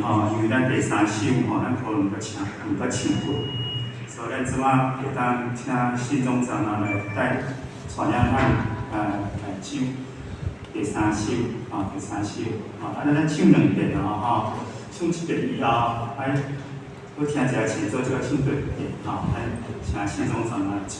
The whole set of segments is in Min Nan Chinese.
吼，因為咱第三首吼，咱可能閣唱，毋捌唱過，所以咱這擺會當請信總長啊來帶帶領咱來唱第三首，吼，第三首，吼，啊，咱唱兩遍哦，吼，唱一遍以後，愛閣聽一下前奏，再唱第二遍，吼，咱請信總長來帶一下。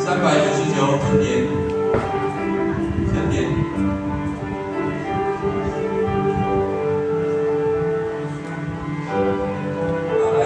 399，恩典，恩典。好，來。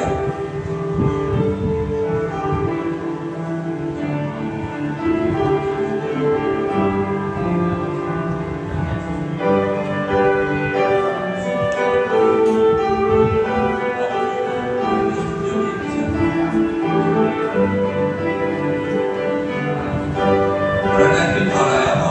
來，跟頭來吼。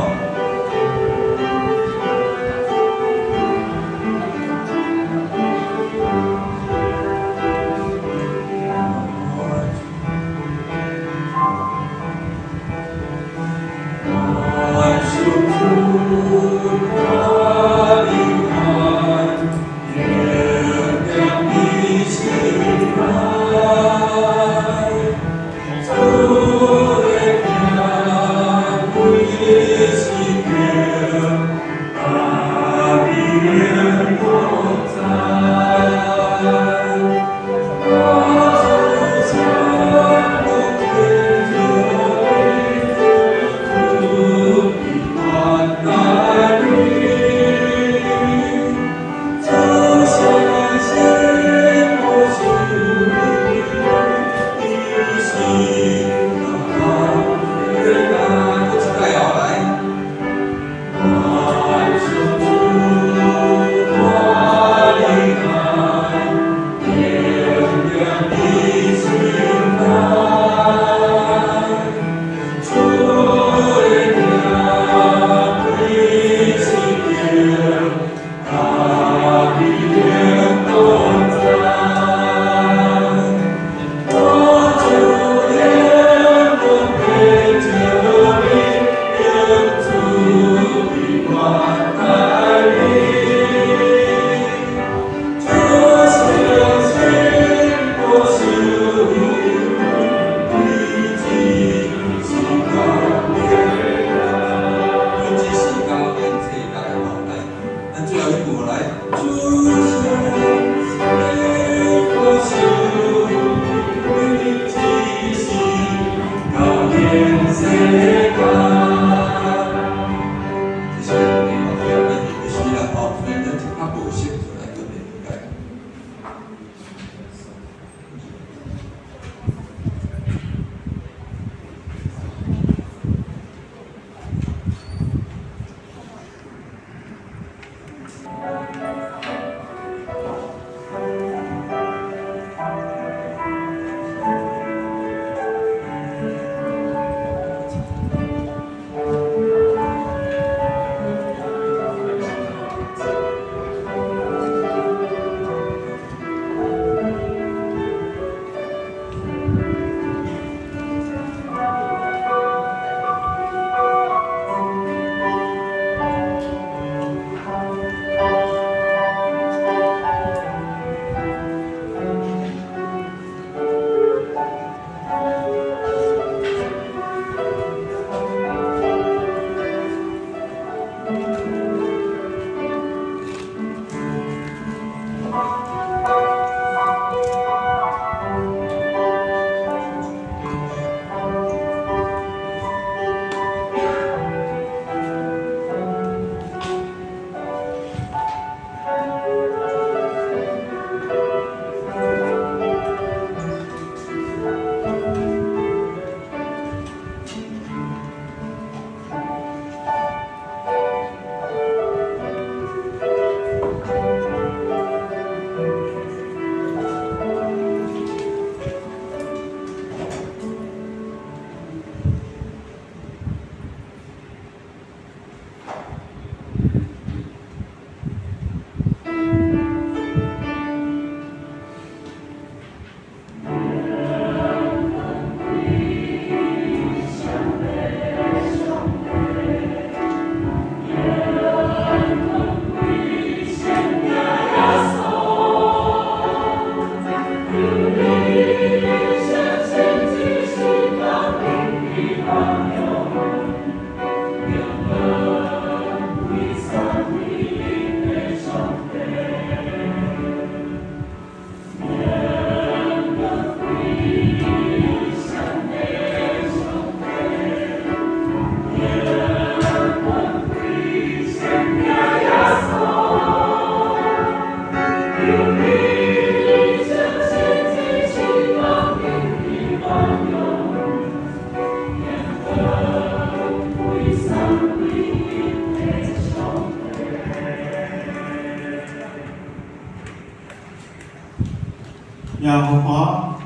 耶和華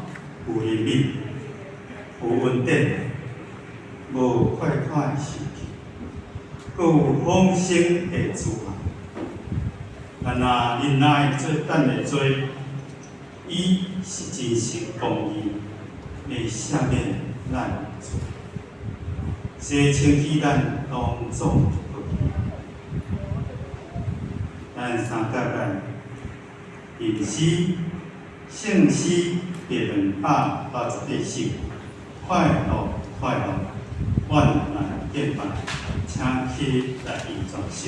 有憐憫，有恩典，無快快生氣，閣有豐盛的慈愛。咱若忍耐做咱的罪，伊是真實公義，會赦免咱的罪，洗清去咱當作不義。咱三甲咱吟詩，聖詩第288首，快樂快樂，患難見拜，請起來伊全首。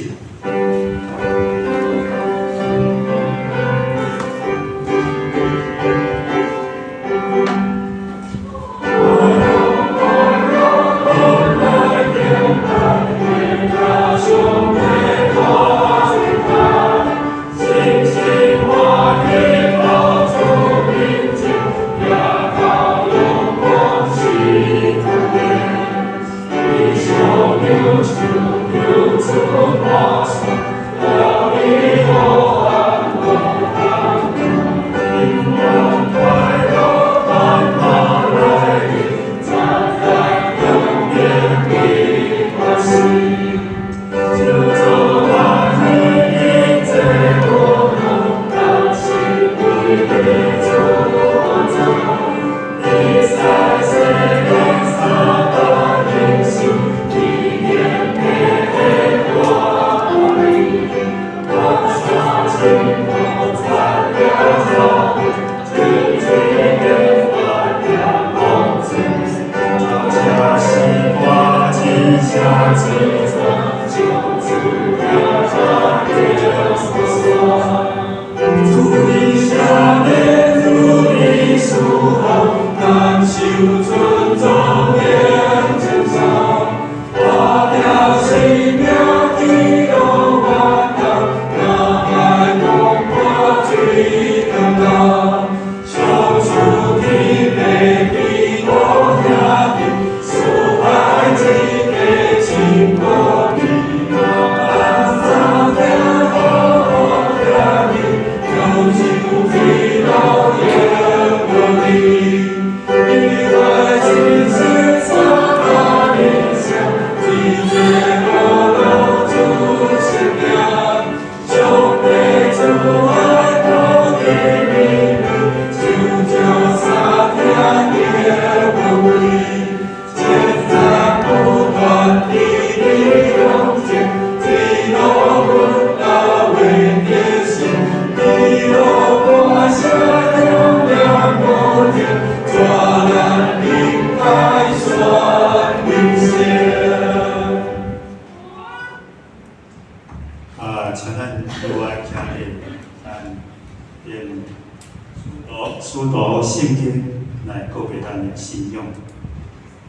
使徒聖經來告別咱的信仰。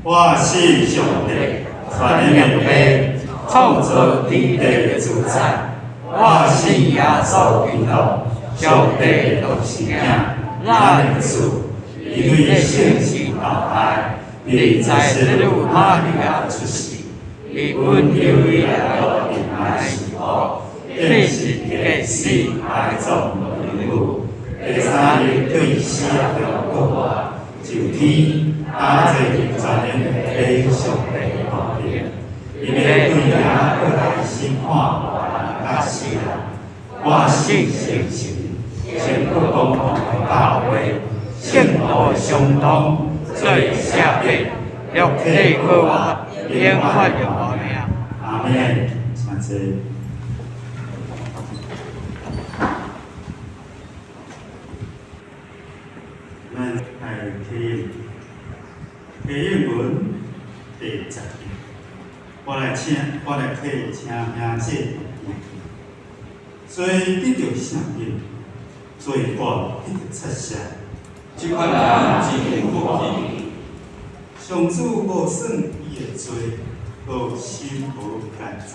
我信上帝，全能的父，創造天地的主宰。我信耶穌基督，上帝的獨生囝，咱的主，伊對聖神投胎，佇在聖女瑪利亞出世，伊阮由伊來來受苦，釘十字架死埋葬落地獄。第三日對死中復活，上天，搭坐佇全能的上帝右邊，伊欲對遐閣來審判活人佮死人。我信聖神，聖國公共的教會，聖徒相通，罪赦免，肉體復活，永活的活命。阿們，請坐。咱來睇啟應文第10頁，我來替請兄姐讀。罪得著赦免，罪過得著擦拭。這款人真有福氣。上主無算伊的罪，無心無奸詐。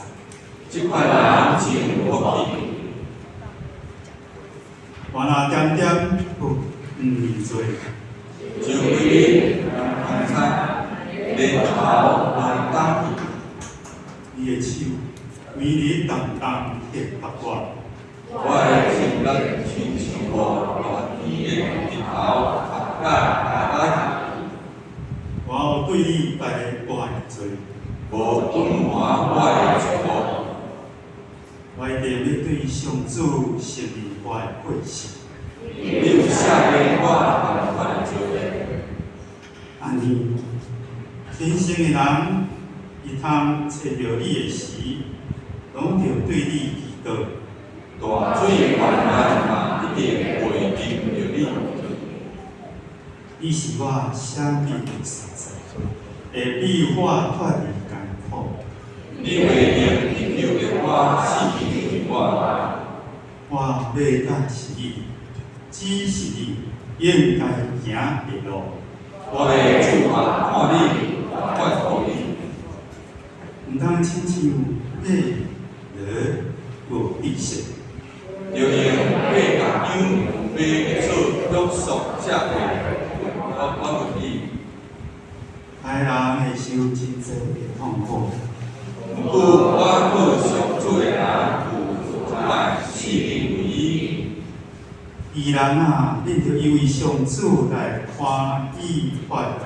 這款人真有福氣。我若點點有毋認罪，除非你通知，眉頭攏重去。你的手每日重重壓迫我。我的心力親像無大甜的日頭。的過失。你有赦免我万款的罪。按呢，虔誠的人，伊通揣著你的時，攏著對你祈禱。大水泛濫嘛，一定袂淹著你。你是我捨命的所在，會比我脫離艱苦。你會用得救的歌四面圍我。我欲甲是你，指示你應該行的路。我欲注目看你，怨顧你。毋通親像馬驢無知識。著用馬共羊馬的草約束這話，我問你。歹人會受真濟的痛苦。毋過我靠上主的人有愛性命為依。義人啊，恁著因為上主來歡喜快樂。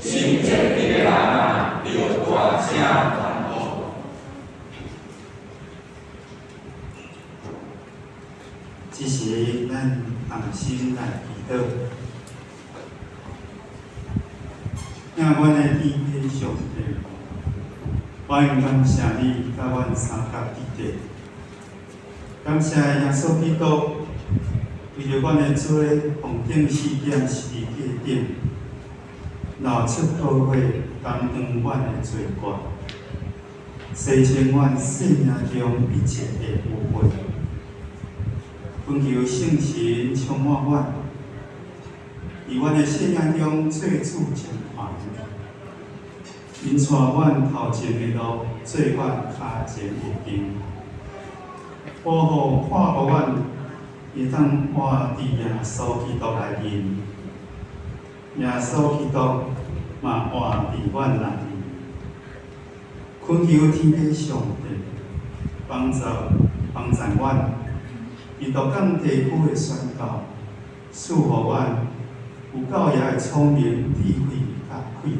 心正直的人啊，著大聲歡呼。這時，咱同心來祈禱。聽阮的天父上帝，阮感謝你，佮阮相佮佇咧。感謝耶穌基督，為著阮的罪，奉釘死在十字架頂，流出寶血，擔當阮的罪過，洗清阮生命中一切的污穢。懇求聖神充滿阮，佇阮的生命中做主掌權，引帶阮頭前的路，做阮跤前的燈，保護看顧阮，會當活佇耶穌基督內面，耶穌基督嘛活佇阮內面。懇求天父上帝幫助幫贊阮，佇鹿港地區的宣教，賜予阮有夠額的聰明、智慧佮氣力，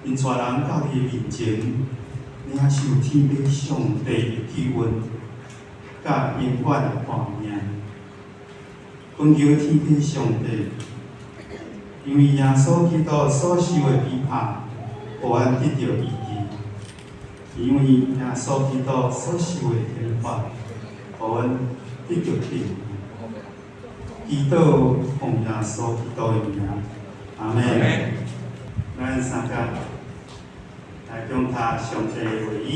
引帶人到伊面前，領受天父上帝的救恩，佮永遠的活命。懇求天父上帝，因為耶穌基督所受的逼迫，予阮得著醫治；因為耶穌基督所受的刑罰，予阮得著平安。祈禱奉耶穌基督的名，阿們。咱三個來共讀上帝的話語，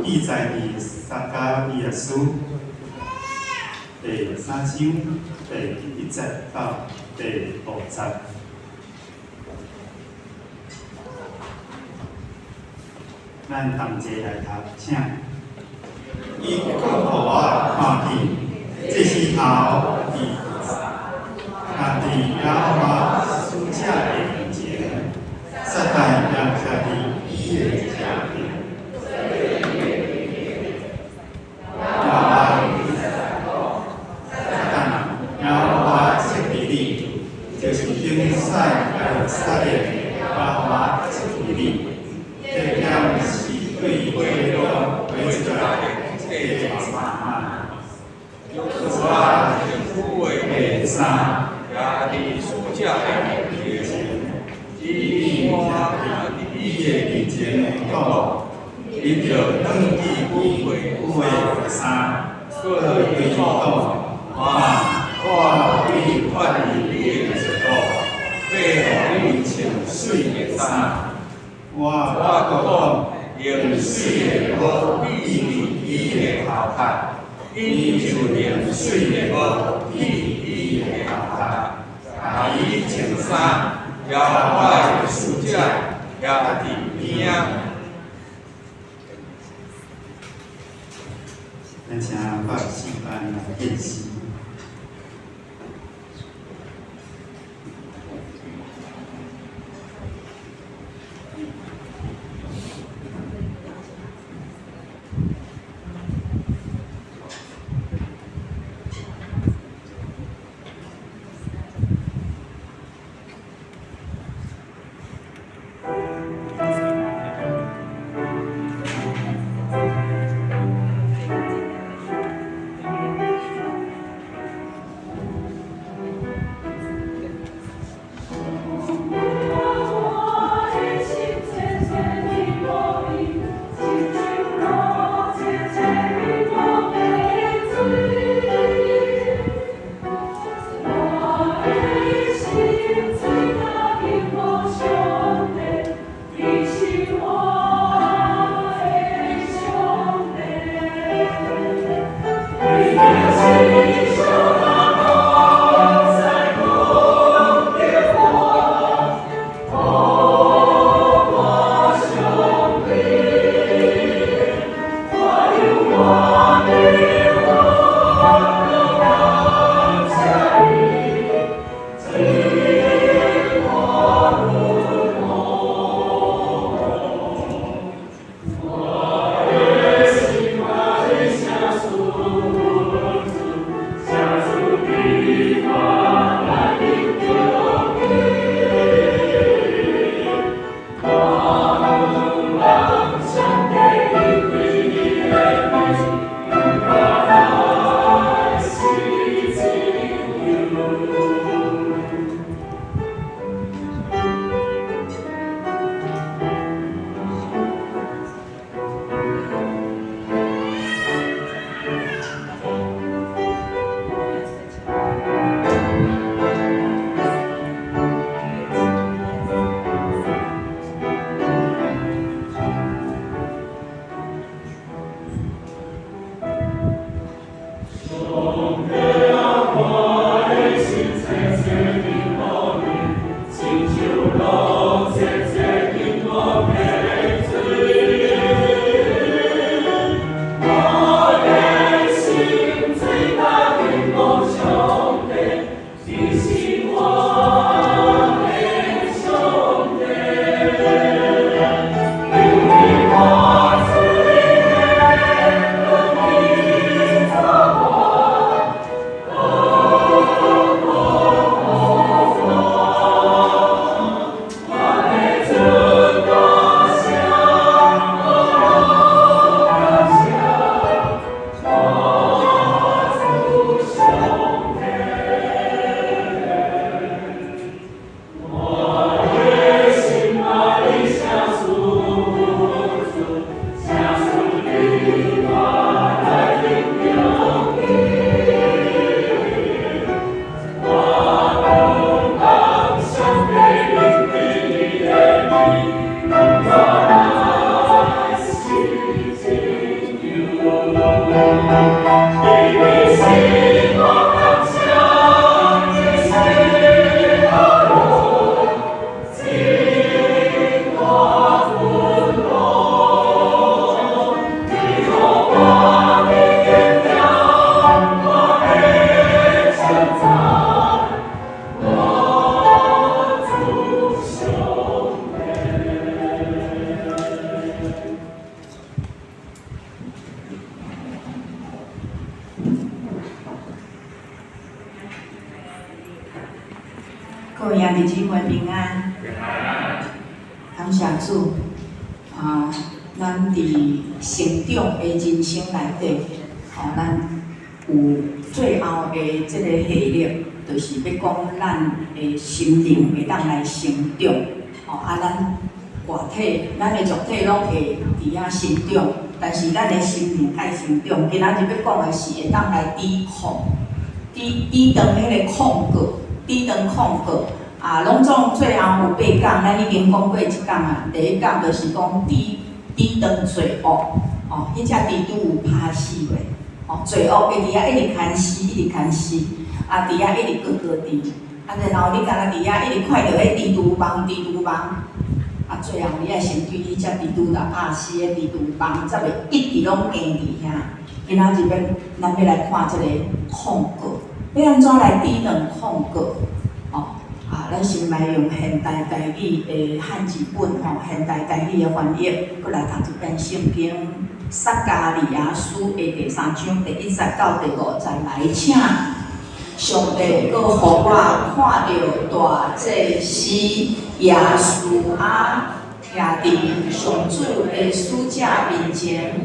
記載佇撒迦利亞書第三章第一節到第五節。咱同齊來讀，請。伊閣予我看見，祭司頭佇徛佇耶和華使者的面前，撒旦也徛佇伊的正邊。耶和華撒旦啊，耶和華責備你，就是揀選耶路撒冷的耶和華責備你。這點是對火中火出來的柴。約書亞政府的第三，徛佇使者的面前，指我徛佇伊的面前講，伊著轉去有的衫，閣對伊講：看，我欲脫離你的罪惡，欲予你穿媠的衫。我我閣講，用媠的帽戴佇伊的頭殼，伊就用媠的帽戴佇伊的頭殼，共伊穿衫，耶和華的使者徛佇邊仔。咱請法師班來獻詩。各位兄弟姊妹平安。感謝主。啊，咱佇成長的人生內底，吼，咱有最後的這個系列，就是欲講咱的心靈會當來成長。吼，啊，咱外體，咱的肉體攏會佇遐成長，但是咱的心靈愛成長。今仔日欲講的是會當來抵抗，抵擋彼個控告，抵擋控告。啊，攏總最後有八講，咱已經講過一講啊。第一講就是講抵擋罪惡，哦，彼隻蜘蛛有拍死袂？哦，罪惡會佇遐一直牽絲，一直牽絲，啊，佇遐一直閣閣佇，啊，然後你敢若佇遐一直看著彼蜘蛛網，蜘蛛網，啊，最後你愛先對彼隻蜘蛛共拍死，彼蜘蛛網才袂一直攏行佇遐。今仔日欲咱欲來看這個控告，欲按怎來抵擋控告？哦。啊，咱先來用現代台語的漢字本吼，現代台語的翻譯，閣來讀一遍聖經。撒迦利亞書的第三章第一節到第五節來，請上帝閣予我看著大祭司耶書亞徛佇上主的使者面前，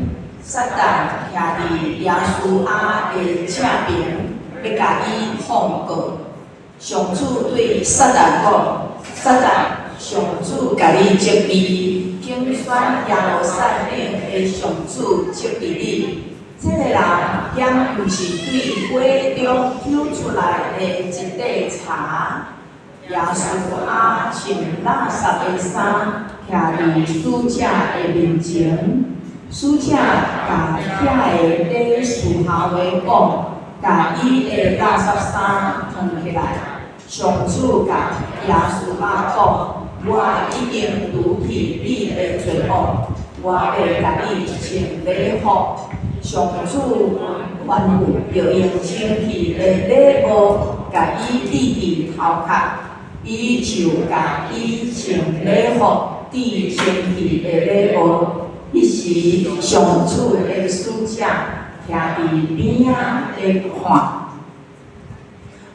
撒旦徛佇耶書亞的正爿，欲共伊控告。上主對撒旦講：撒旦，上主共你責備，揀選耶路撒冷的上主責備你。這個人敢毋是對火中抽出來的一塊柴？耶書亞穿垃圾的衫，徛佇使者的面前，使者共遐个咧侍候的講：共伊的垃圾衫脫起來。上主共耶書亞講：我已經除去你的罪惡，我會共你穿禮服。上主吩咐，著用清氣的禮帽共伊戴佇頭殼，伊就共伊穿禮服，戴清氣的禮帽。彼時，上主的使者徛佇邊仔咧看。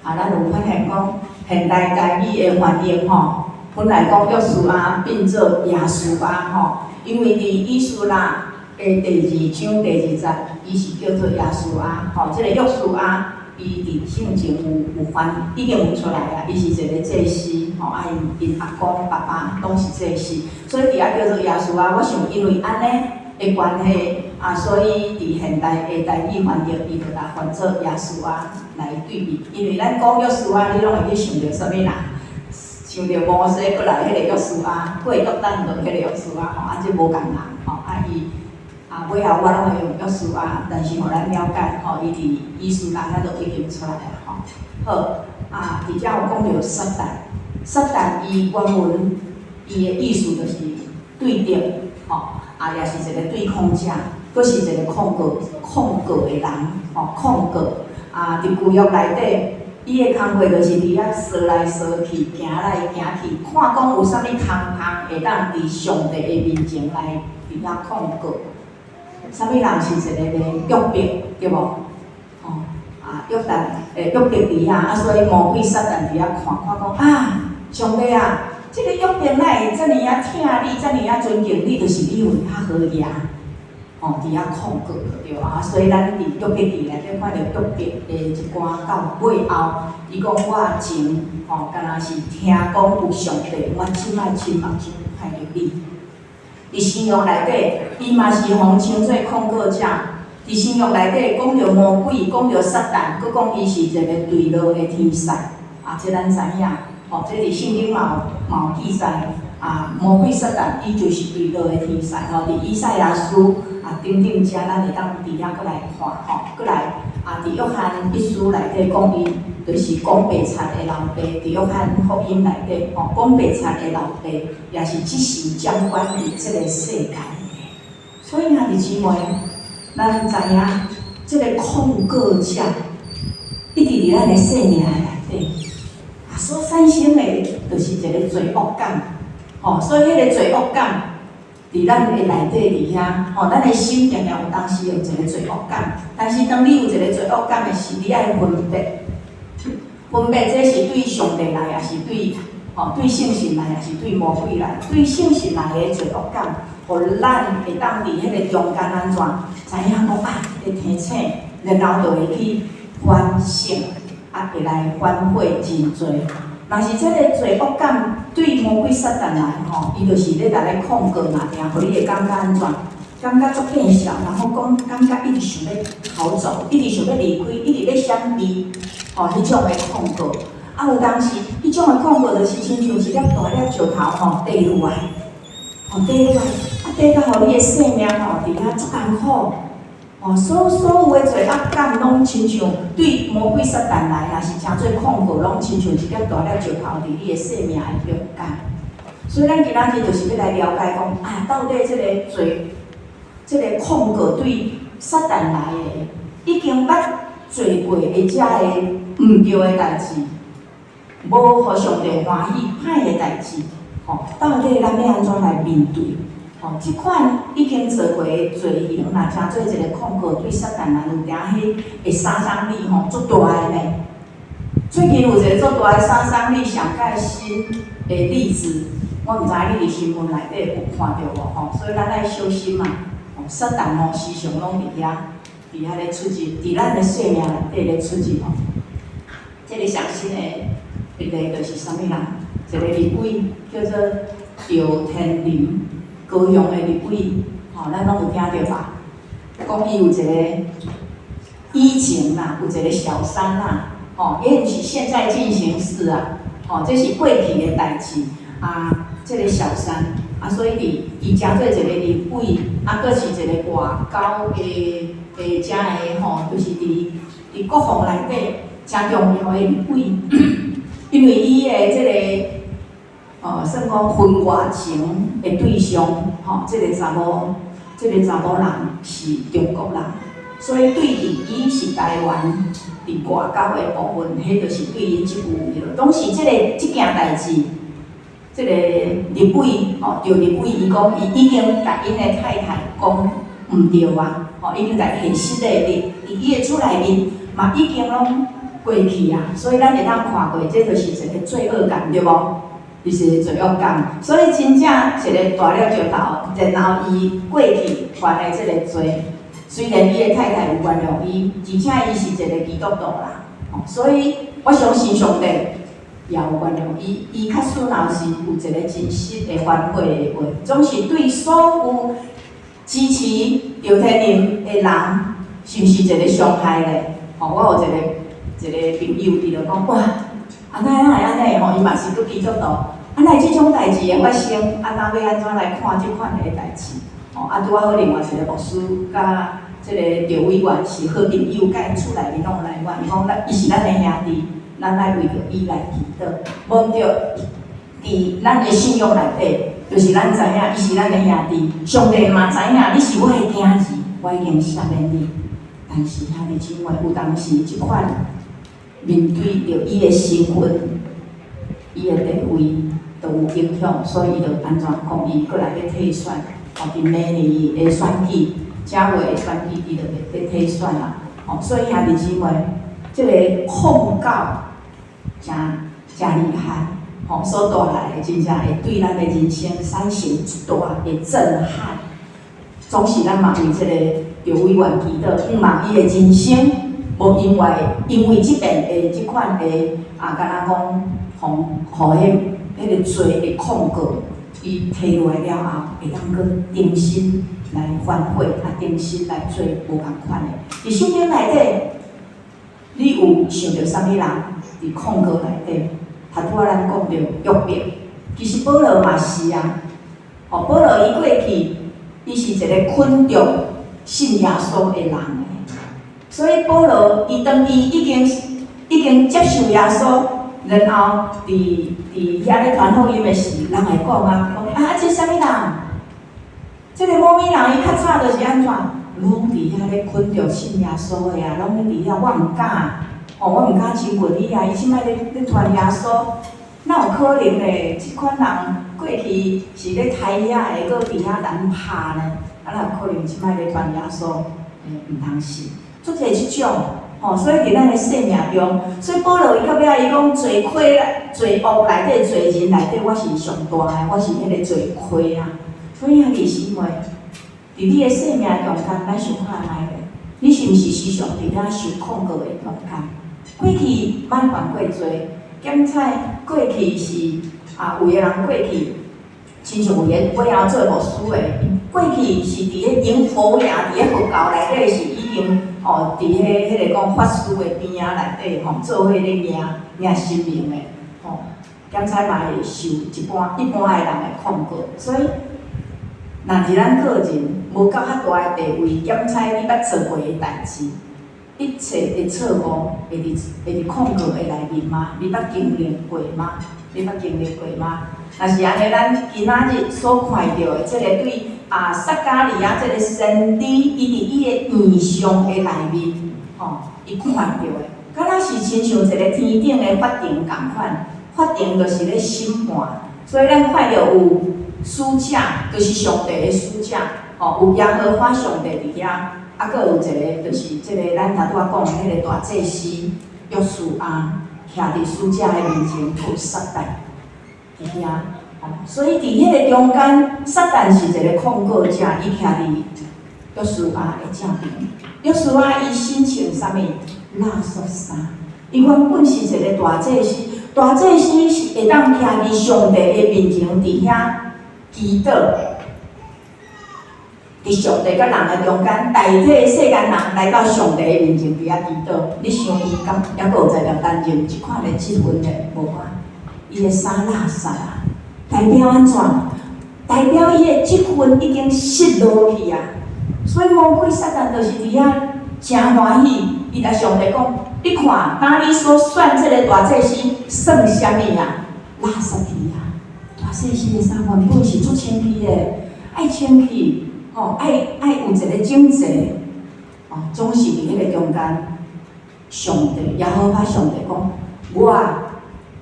啊，咱有發現講，現代台語的翻譯吼，本來講約書亞變做耶書亞吼，因為佇以斯拉的第二章第二節，伊是叫做耶書亞吼，這個約書亞伊佇聖經有翻，已經有出來啊，伊是一個祭司吼，啊𪜶阿公爸爸攏是祭司，所以佇遐叫做耶書亞。我想因為按呢的關係啊，所以佇現代的台語翻譯，伊就共翻做耶書亞來對比。因為咱講約書亞，你攏會去想著啥物人？想著摩西過來彼個約書亞，過約旦河彼個約書亞吼，啊，這無仝人吼，啊伊啊尾後我攏會用約書亞，但是予咱了解吼，伊佇以斯拉遐都已經出來啊吼。好，啊，佇遮有講著撒旦，撒旦伊原文伊的意思就是對敵吼，啊，也是一個對抗者，閣是一個控告的人吼，控告。啊，佇舊約內底，伊的工課就是佇遐踅來踅去，行來行去，看講有啥物空縫會當佇上帝的面前來佇遐控告。啥物人是一個咧約伯，對無？吼，啊，約旦，約伯佇遐，啊，所以魔鬼撒旦佇遐看，看講啊，上帝啊，這個約伯哪會遮爾仔疼你，遮爾仔尊敬你，就是你有較好額，吼，佇遐控告對啊，所以咱佇約伯記內底看著約伯的一寡到尾後，伊講我前吼，敢若是聽講有上帝，我這擺親目睭看著你。佇新約內底，伊嘛是予人稱做控告者。佇新約內底講著魔鬼，講著撒旦，閣講伊是一個墜落的天使。啊，這咱知影，吼，這佇聖經嘛有記載。啊，魔鬼撒旦伊就是墜落的天使。吼，佇以賽亞書啊等等遮，咱會當佇遐閣來看，吼，閣來啊，佇約翰一書內底講伊就是講白賊的老爸。佇約翰福音內底，吼，講白賊的老爸，也是這時掌管佇這個世界。所以兄弟姊妹，咱知影這個控告者一直佇咱的生命內底，啊，所產生的就是一個罪惡感，吼，所以彼個罪惡感佇咱的內底佇遐，吼，咱的心定定有當時有一個罪惡感，但是當你有一個罪惡感的時，你愛分別，分別這是對上帝來，抑是對吼對聖神來，抑是對魔鬼來？對聖神來的罪惡感，予咱會當佇彼个中間按怎知影講啊，會提醒，然後就會去反省，啊，會來反悔認罪。若是這个罪惡感對魔鬼撒旦來吼，伊就是咧來咧控告嘛，定予你會感覺按怎？感覺足見笑，然後講感覺一直想欲逃走，一直想欲離開，一直咧閃避，吼，彼種的控告。啊，有當時，彼種的控告就是親像一粒大粒石頭吼，跌落來，吼跌落來，啊跌到予你的生命吼，佇遐足艱苦。吼，所有的罪惡感攏親像對魔鬼撒旦來，若是成做控告，攏親像一粒大粒石頭佇你的生命的中間。所以咱今仔日就是欲來了解講，啊，到底這个罪，這个控告對撒旦來的，已經捌做過的遮个毋對的代誌，無予上帝歡喜歹的代誌，吼，到底咱欲按怎來面對？吼，這款已經做過的罪行，若成做一个控告，對撒旦來有當彼會殺傷力吼，足大的呢。最近有一个足大的殺傷力上蓋新的例子，我毋知你佇新聞內底有看著無吼？所以咱愛小心嘛。吼，撒旦吼時常攏佇遐，佇遐咧出入，佇咱的生命內底咧出入吼。這个上新的例就是啥物人？一个立委叫做趙天麟，高雄的立委，吼，咱攏有聽著吧？講伊有一个以前啦，有一个小三啦，吼，也毋是現在進行式啊，吼，這是過去的代誌啊。這个小三啊，所以佇伊成做一個立委，啊，閣是一个外交的的遮个吼，就是佇國防內底誠重要的立委，因為伊的這个，哦，算講婚外情的對象，吼，這个查某人是中國人，所以對佇伊是台灣佇外交的部分，彼就是對𪜶這句話，當時這件代誌，這个立委吼，趙立委伊講，伊已經共𪜶的太太講毋對啊，吼，已經共現實的佇佇伊的厝內面嘛已經攏過去啊，所以咱會當看過，這就是一个罪惡感，對無？就是一个罪惡感，所以真正一个大粒石頭，然後伊過去犯的這个罪，雖然伊的太太有原諒伊，而且伊是一个基督徒啦，吼，所以我相信上帝也有原諒伊，伊確實若是有一个真實的反悔的話，總是對所有支持趙天麟的人，是毋是一个傷害咧？吼，我有一个朋友，伊就講哇，啊哪會按呢吼？伊嘛是閣基督徒，啊哪會這種代誌會發生？啊，咱欲按怎來看這款的代誌？吼，啊拄仔好另外一个牧師佮這个趙委員是好朋友，佮𪜶厝內面攏有來往，伊講咱伊是咱的兄弟，咱愛為著伊來祈禱，無毋對，佇咱的信仰內底，就是咱知影伊是咱的兄弟，上帝嘛知影你是我的囝兒，我已經赦免你。但是兄弟姊妹，有當時這款面對著伊的身份、伊的地位都有影響，所以伊就按怎講，伊閣來欲退選，吼，佇明年的選舉，正月的選舉，伊就欲退選啦。吼，所以兄弟姊妹，這个控告誠誠厲害，吼，所帶來的真正會對咱的人生產生一大的震撼。總是咱嘛為這个趙委員祈禱，向望伊的人生無因為這遍的這款的啊，敢若講，予予彼个罪的控告，伊提落來了後，會當閣重新來反悔，啊，重新來做無仝款的。佇聖經內底，你有想著啥物人佇控告內底？頭拄仔咱講著約伯，其實保羅嘛是啊。吼，保羅伊過去，伊是一个捆著信耶穌的人，所以保羅伊當伊已經接受耶穌，然後佇遐咧傳福音的時，人會講啊，講啊，這啥物人？這个某某人伊較早就是按怎，攏佇遐咧捆著信耶穌的啊，攏咧佇遐，我毋敢，吼，我毋敢親近伊啊，伊這擺咧傳耶穌，哪有可能咧？這款人過去是咧刣遐的，閣佇遐共拍呢？啊，哪有可能這擺咧傳耶穌？毋通信。足濟這種，吼，吼，所以佇咱的生命中，所以保羅伊到尾仔伊講罪虧罪惡內底罪人內底，我是上大的，我是彼个罪虧啊。所以兄弟姊妹，佇你的生命中間，咱想看覓咧？你是毋是時常佇遐受控告的中間？過去捌犯過罪，檢採過去是啊，有的人過去，親像有的尾後做牧師的，過去是佇咧用佛牙，佇咧佛教內底是已經哦，佇彼個講法師的邊仔內底吼，做伙咧迎迎神明的吼，檢採嘛會受一般的人的控告，所以，若是咱個人無到較大的地位，檢採你捌做過的代誌，一切的錯誤會佇控告的內面嗎？你捌經歷過嗎？你捌經歷過嗎？若是按呢，咱今仔日所看著的這個對啊撒迦利亞這個先知，伊佇伊的異象的內面，吼，伊看著的，敢若是親像一個天頂的法庭仝款，法庭就是咧審判，所以咱看著有使者，就是上帝的使者，吼，有耶和華上帝佇遐，啊，閣有一個就是這個咱頭拄仔講的彼個大祭司約書亞，徛佇使者的面前，閣有撒旦佇遐，吼，所以佇彼個中間，撒旦是一個控告者，伊徛佇約書亞的正邊。約書亞伊身穿啥物？垃圾衫。伊原本是一個大祭司，大祭司是會當徛佇上帝的面前佇遐祈禱，佇上帝佮人的中間，代替世間人來到上帝的面前佇遐祈禱。你想伊敢猶閣有在擔任這款的職分的無啊？伊的衫垃圾啊，代表按怎？代表伊的職分已經失落去啊！所以魔鬼撒旦就是佇遐誠歡喜，伊共上帝講：你看，當你所選這個大祭司算啥物啊？垃圾去啊！大祭司的衫原本是足清氣的，愛清氣，吼，愛有一個整齊，哦，總是佇彼個中間，上帝耶和華上帝講：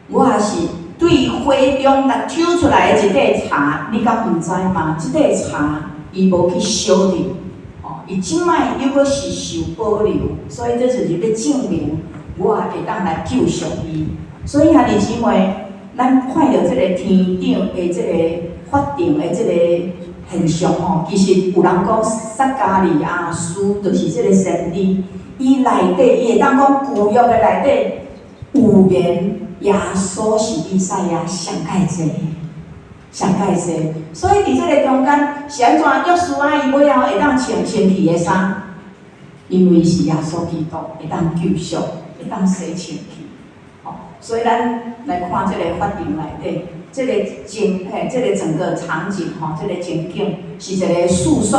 我是對火中共抽出來的一塊柴，你敢毋知嗎？這塊柴伊無去燒掉。哦，伊這擺猶閣是受保留，所以這就是欲證明我會當來救贖伊。所以兄弟姊妹，咱看著這個天頂的這個法庭的這個現象吼，其實有人講撒迦利亞書就是這個先知，伊內底伊會當講舊約的內底預言耶穌是彌賽亞上蓋濟。上蓋濟，所以佇這個中間是按怎？約書亞伊尾後會當穿清氣的衫，因為是耶穌基督會當救贖，會當洗清氣。吼，所以咱來看這個法庭內底，這個情嘿，這個整個場景吼，這個情景是一個訴訟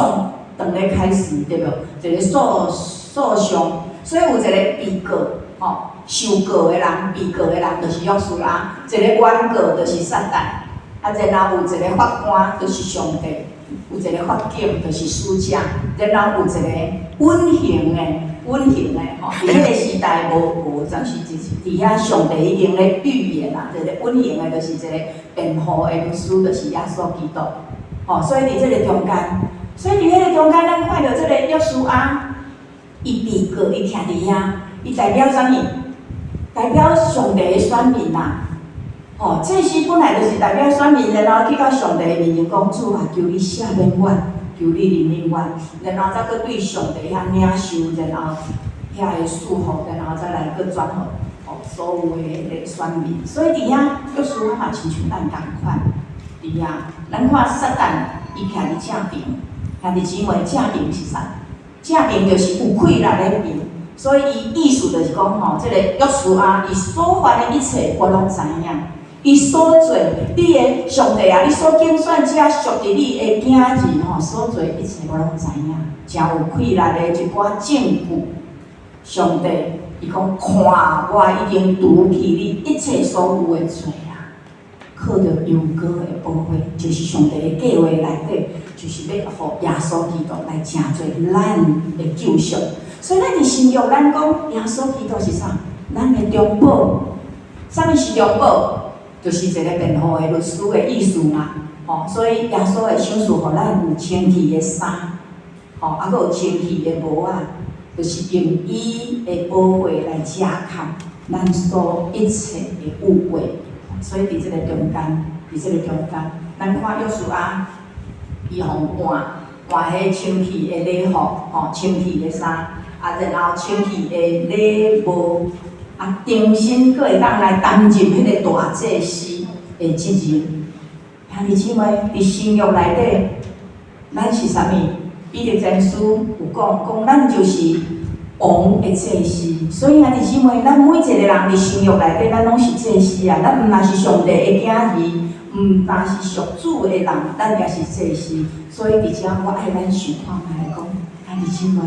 當咧開始，對無？一個訴訟，所以有一個被告，吼，受告的人，被告的人就是約書亞，一個原告就是撒旦。啊，然後有一個法官，就是上帝；有一個法警，就是使者；然後有一個隱形的、隱形的吼。佇彼個時代無無，就是佇遐上帝已經咧預言啊，一個隱形的，就是一個辯護的律師，就是耶穌基督。吼，所以佇這個中間，所以佇彼個中間，咱看著這個約書亞，伊被告，伊徛佇遐，伊代表啥物？代表上帝的選民啊！吼，祭司本來就是代表選民，然後去到上帝的面前講：主啊，求你赦免我，求你憐憫我，然後再閣對上帝遐領受，然後遐个祝福，然後再來閣轉予予所有的彼个選民。所以佇遐約書亞嘛親像咱仝款，佇遐，咱看撒旦伊徛佇正邊，兄弟姊妹，正邊是啥？正邊就是有氣力的邊。所以伊意思就是講吼，這個約書亞伊所犯的一切，我攏知影。伊所做，你的上帝啊，你所揀選這屬佇你的囝兒吼，所做一切我攏知影，誠有氣力的一寡證據。上帝，伊講看，我已經除去你一切所有的罪啊，靠著羊羔的寶血，就是上帝的計畫內底，就是欲予耶穌基督來成做咱的救贖。所以咱佇新約，咱講耶穌基督是啥？咱的中保。啥物是中保？就是一個辯護的律師的意思嘛，吼，所以耶穌的賞賜予咱有清氣的衫，吼，啊，閣有清氣的帽仔，就是用伊的寶血來遮蓋咱所一切的污穢。所以佇這個中間，佇這個中間，咱看約書亞，伊予換換彼清氣的禮服，吼，清氣的衫，啊，然後清氣的禮帽，啊，重新閣會當來擔任彼個大祭司的責任。兄弟姊妹，佇新約內底，咱是啥物？彼得前書有講，講咱就是王的祭司。所以兄弟姊妹，咱每一個人佇新約內底，咱攏是祭司啊！咱毋但是上帝的囝兒，毋但是屬主的人，咱也是祭司。所以佇遮，我愛咱想看覓來講，兄弟姊妹，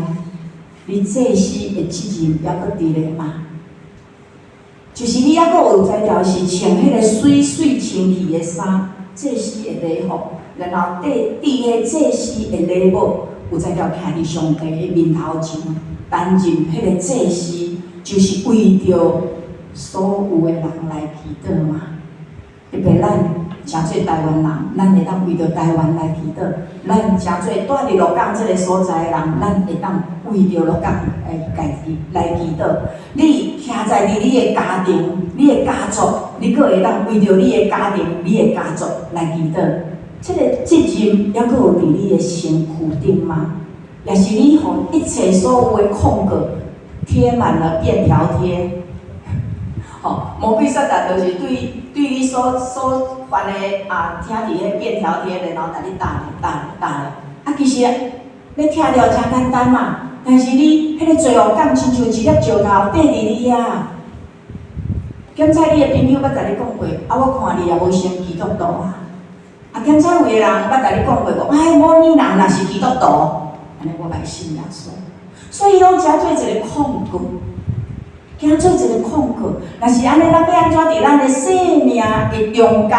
你祭司的責任猶閣佇咧嗎？就是你猶閣有才調是穿彼個媠媠清氣的衫，祭司的禮服，然後戴戴彼祭司的禮帽，有才調徛佇上帝的面頭前，擔任彼個祭司，就是為著所有的人來祈禱嗎？特別咱誠濟台灣人，咱會當為著台灣來祈禱；咱誠濟住佇鹿港這個所在的人，咱會當為著鹿港來家己來祈禱。你徛在佇你的家庭、你的家族，你閣會當為著你的家庭、你的家族來祈禱。這個責任猶閣有佇你的身軀頂嗎？抑是你予一切所有的控告貼滿了便條貼？吼，魔鬼撒旦就是對對你所所犯的啊，貼佇彼便條貼，然後共你打咧打咧打咧。啊，其實欲拆掉誠簡單嘛，但是你彼個罪惡感親像一粒石頭綴佇你遐。檢查你的朋友捌共你講過，啊，我看你也無成基督徒啊。啊，檢查有的人捌共你講過，講哎，某某人若是基督徒，按呢我來信耶穌。所以攏誠做一個控告，驚做一個控告。若是按呢，咱欲按怎佇咱的生命的中間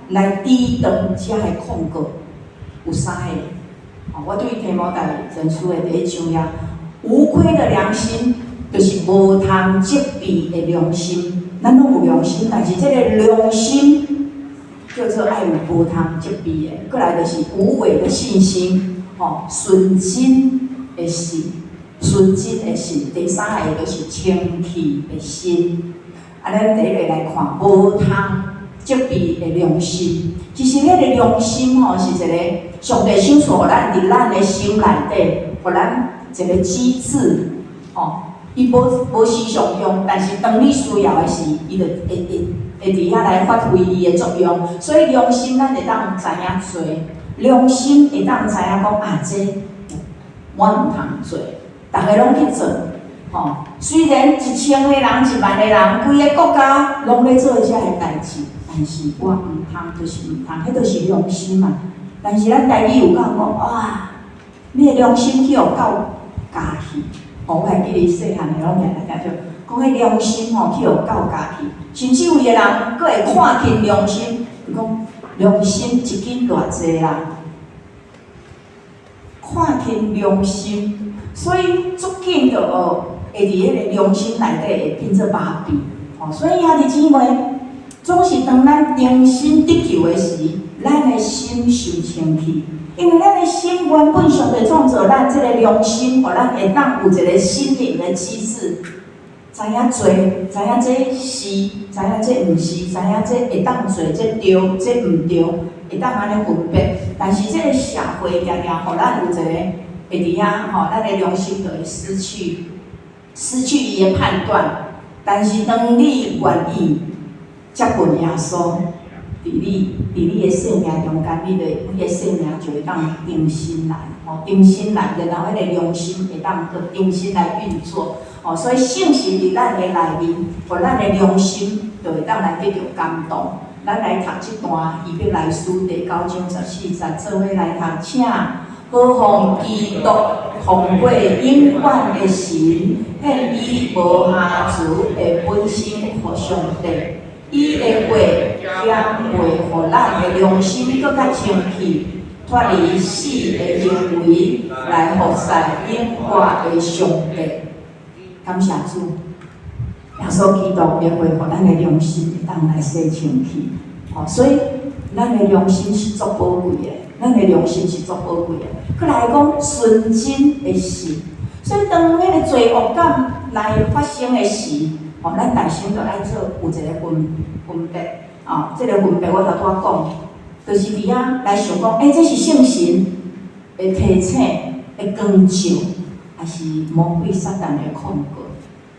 來抵擋這个控告？有三个。哦，我對提摩太前書的第一章遐，無虧的良心，就是無通責備的良心。咱攏有良心，但是這個良心叫做愛有無通責備的。過來就是無偽的信心，吼，純真的信，純真的信。第三个就是清氣的心。啊，咱第一个來看無通責備的良心。其實彼個良心吼，是一個上帝賞賜予咱佇咱的心內底，予咱一個機制，吼。伊無無時常用，但是當你需要的時，伊就會會會佇遐來發揮伊的作用。所以良心咱會當知影罪，良心會當知影講啊，這我毋通做，逐个攏去做，吼。雖然1000個人、1萬個人，規个國家攏咧做這个代誌，但是我毋通，就是毋通，彼就是良心嘛。但是咱台語有講講，哇，你的良心去予狗咬去。吼，我還記得細漢的攏定定聽著，講彼良心吼去予狗咬去，甚至有的人閣會看輕良心，伊講良心一斤偌濟啦，看輕良心，所以足緊就會佇彼個良心內底會變做麻痹，吼，所以兄弟姊妹，總是當咱重新得救的時，咱的心受清氣。因為咱的心原本上帝創造咱這個良心，予咱會當有一個心靈的機制，知影罪，知影這是，知影這毋是，知影這會當做，這對，這毋對，會當按呢分別。但是這個社會定定予咱有一個會佇遐吼，咱的良心就會失去，失去伊的判斷。但是當你願意接近耶穌，佇你的生命中間，你的生命就會當重新來，吼，重新來，然後彼個良心會當閣重新來運作，吼，所以聖神佇咱的內面，予咱的良心就會當來得著感動。咱來讀這段希伯來書第九章十四節，做伙來讀，請好奉基督通過永遠的神，獻伊無瑕疵的本身予上帝。伊的血檢袂予咱的良心閣較清氣，脫離死的行為，來服侍永活的上帝。感謝主，耶穌基督的血予咱的良心會當來洗清氣。吼，所以咱的良心是足寶貴的，咱的良心是足寶貴的。閣來講純真的信，所以當彼个罪惡感來發生的時，吼，咱內心就愛做有一个分別，哦，這个分別我頭拄仔講，就是佇遐來想講，欸，這是聖神的提醒、的光照，抑是魔鬼撒旦的控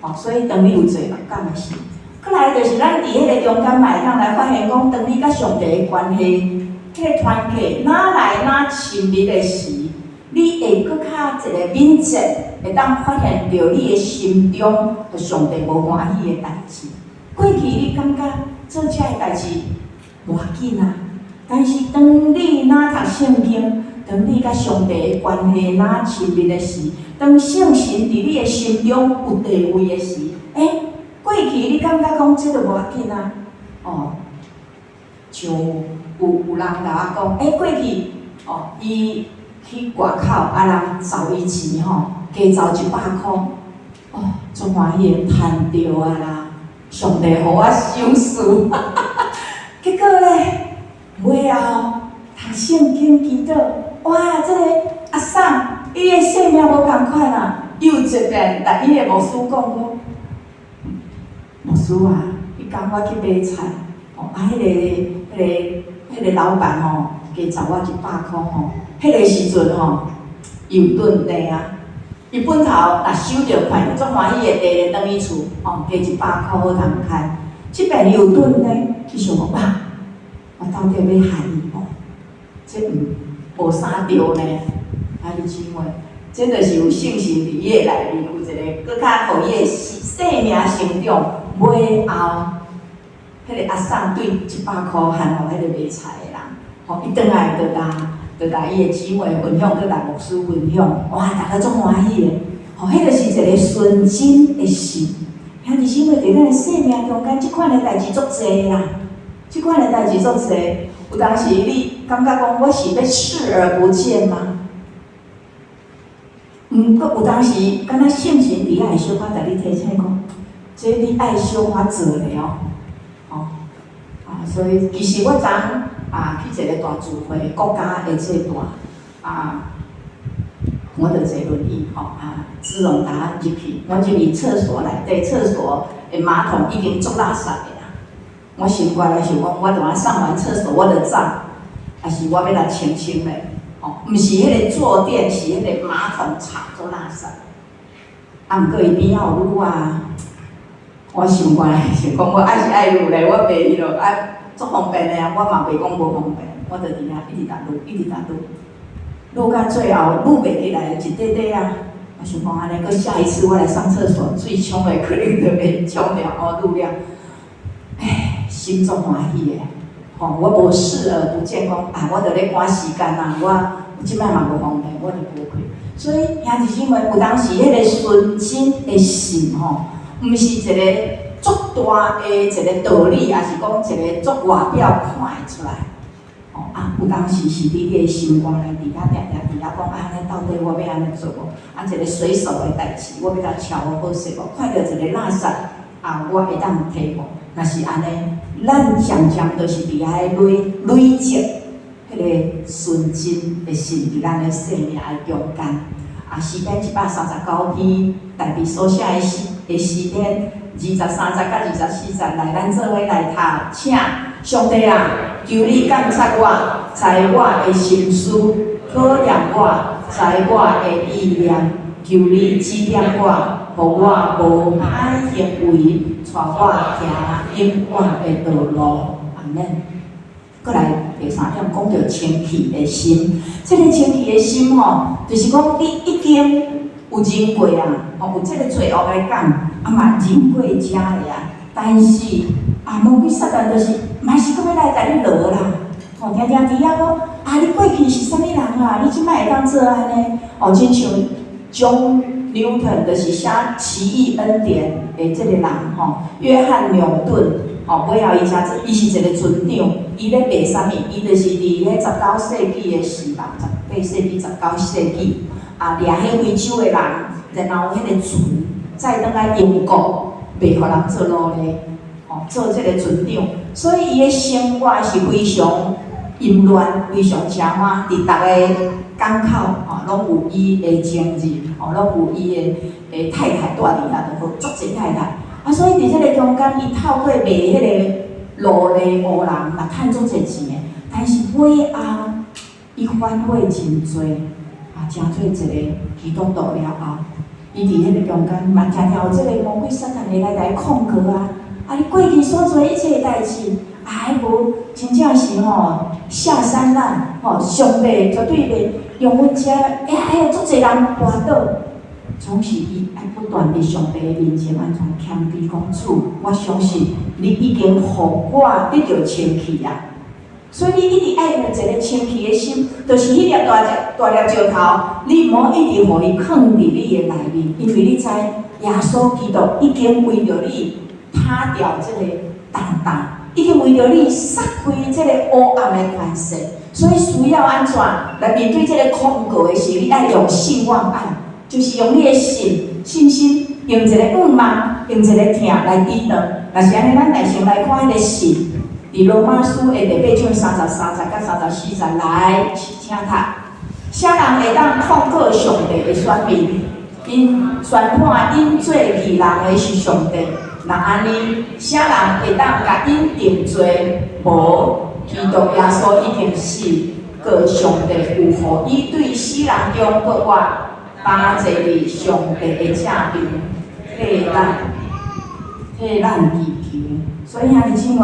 告？吼，所以當你有罪惡感的時，閣來就是咱佇彼个中間嘛會當來發現講，當你佮上帝的關係，彼个團契若來若親密的時，你會閣較一个敏捷，會當發現著你的心中予上帝無歡喜的代誌。過去你感覺做這个代誌無要緊啊，但是當你若讀聖經，當你佮上帝的關係若親密的時，當聖神佇你的心中有地位的時，欸，過去你感覺講這就無要緊啊，哦，像有人共我講，欸，過去哦，伊去外口啊，人找伊錢吼，加找100箍，哦，足歡喜的，趁著啊啦，上帝予我賞賜，結果咧，尾後讀聖經祈禱，哇，這个阿送伊的性命無仝款啊，伊有一遍共伊的牧師講講，牧師啊，彼工我去買菜，哦，啊，彼个老闆吼，加找我100箍吼，彼个時陣吼，伊有頓地啊，伊本頭若收著看著足歡喜的，提咧轉去厝，吼，加100箍好通開。這擺伊有頓地，伊想講哇，我到底欲害伊無？這毋無啥對呢，啊，你姊妹，這就是有聖神佇伊的內面，有一个閣較予伊的生命成長。尾後，彼个阿送對100箍還予彼个賣菜的人，吼，伊轉來就共伊的姊妹分享，閣共牧師分享，哇，逐家足歡喜的，吼，彼个是一个純真的心。兄弟姊妹，佇咱的生命中間，這款的代誌足濟啦，這款的代誌足濟。有當時你感覺講我是欲視而不見嗎？毋過有當時，敢若聖神佇遐會小可共你提醒講，這你愛小可做咧哦，吼啊！所以其實我昨啊去一個大聚會，國家的這大啊，我就坐輪椅吼啊，自動共入去，我入去廁所內底，廁所的馬桶已經足垃圾的啦。我心肝內想講，我等下上完廁所我就走，抑是我欲來清清咧，吼，毋是彼個坐墊，是彼個馬桶槽足垃圾。啊，毋過伊邊仔有女仔，我心肝內想講，我愛是愛擼咧，我袂彼落啊，足方便的啊，我嘛袂講無方便，我就佇遐一直共擼，一直共擼，擼到最後擼袂起來，一塊塊啊！我想講按呢，閣下一次我來上廁所，水沖的可能就袂沖了，哦，擼了，唉，心足歡喜的，吼，我無視而不見，講啊，我著咧趕時間啊，我這擺嘛無方便，我就無去。所以兄弟姊妹，有當時彼個純真的心吼，毋是一個足大的一個道理，抑是講一個足外表看會出來。吼啊，有當時是佇你的心肝內佇遐定定佇遐講啊，按呢到底我欲按呢做無？啊，一個隨手的代誌，我欲共撨好勢無？看著一個垃圾啊，我會當提無？若是按呢，咱漸漸就是佇遐累積彼個純真的心佇咱的生命的中間。啊，詩篇139篇，大衛所寫的詩篇23節佮24節，來，咱做伙來讀，請上帝啊，求你鑒察我，知我的心思，考驗我，知我的意念，求你指點我，予我無歹行為，帶我行永遠的道路。阿們。閣來第三點，講著清氣的心。這个清氣的心吼，就是講你已經有認過啊，吼有這个罪惡的感，啊嘛認過這个啊，但是啊，魔鬼撒旦就是嘛是閣欲來共你落啦，吼，定定佇遐講啊，你過去是啥物人啊？你這擺會當做按呢？哦，親像 John Newton 就是寫《奇異恩典》的這个人吼，約翰牛頓，吼，尾後伊才做，伊是一个船長，伊咧賣啥物？伊就是佇彼19世紀的時吧，18世紀、19世紀，啊，掠彼非洲的人，然後彼个船載轉來英國，賣予人做奴隸，吼，做這个船長，所以伊的生活是非常淫亂，非常奢華，佇逐个港口，吼，攏有伊的情人。吼，攏有伊的太太蹛佇遐，就好足濟太太。啊，所以佇這個中間，伊透過賣彼個奴隸予人，嘛趁足濟錢的。但是尾後，伊反悔真濟，啊，成做一個基督徒了後，伊佇彼個中間嘛，常常有這個魔鬼撒旦會來共伊控告啊！啊，你過去所做一切代誌，啊，彼無真正是吼下三濫，吼，上帝絕對袂容阮遮，欸，還有足濟人跋倒，總是伊愛不斷佇上帝的面前按怎謙卑講主，我相信你已經予我得著清氣啊！所以你一直愛有一個清氣的心，就是彼粒大隻大粒石頭，你毋好一直予伊囥佇你的內面，因為你知耶穌基督已經為著你拆掉這個重擔，已經為著你撒開這個黑暗的權勢，所以需要按怎來面對這個控告的時，你愛用信望愛，就是用你的信心，用一個向望，用一個疼來抵擋。若是按呢，咱來先來看彼個信。佇羅馬書的第八章33節佮34節來，請讀。啥人會當控告上帝的選民？𪜶宣判𪜶做義人的是上帝。若按呢，啥人會當共𪜶定罪？無，基督耶穌已經死，閣上帝有予伊對死人中復活，擔坐佇上帝的正邊，替咱祈求。所以兄弟姊妹，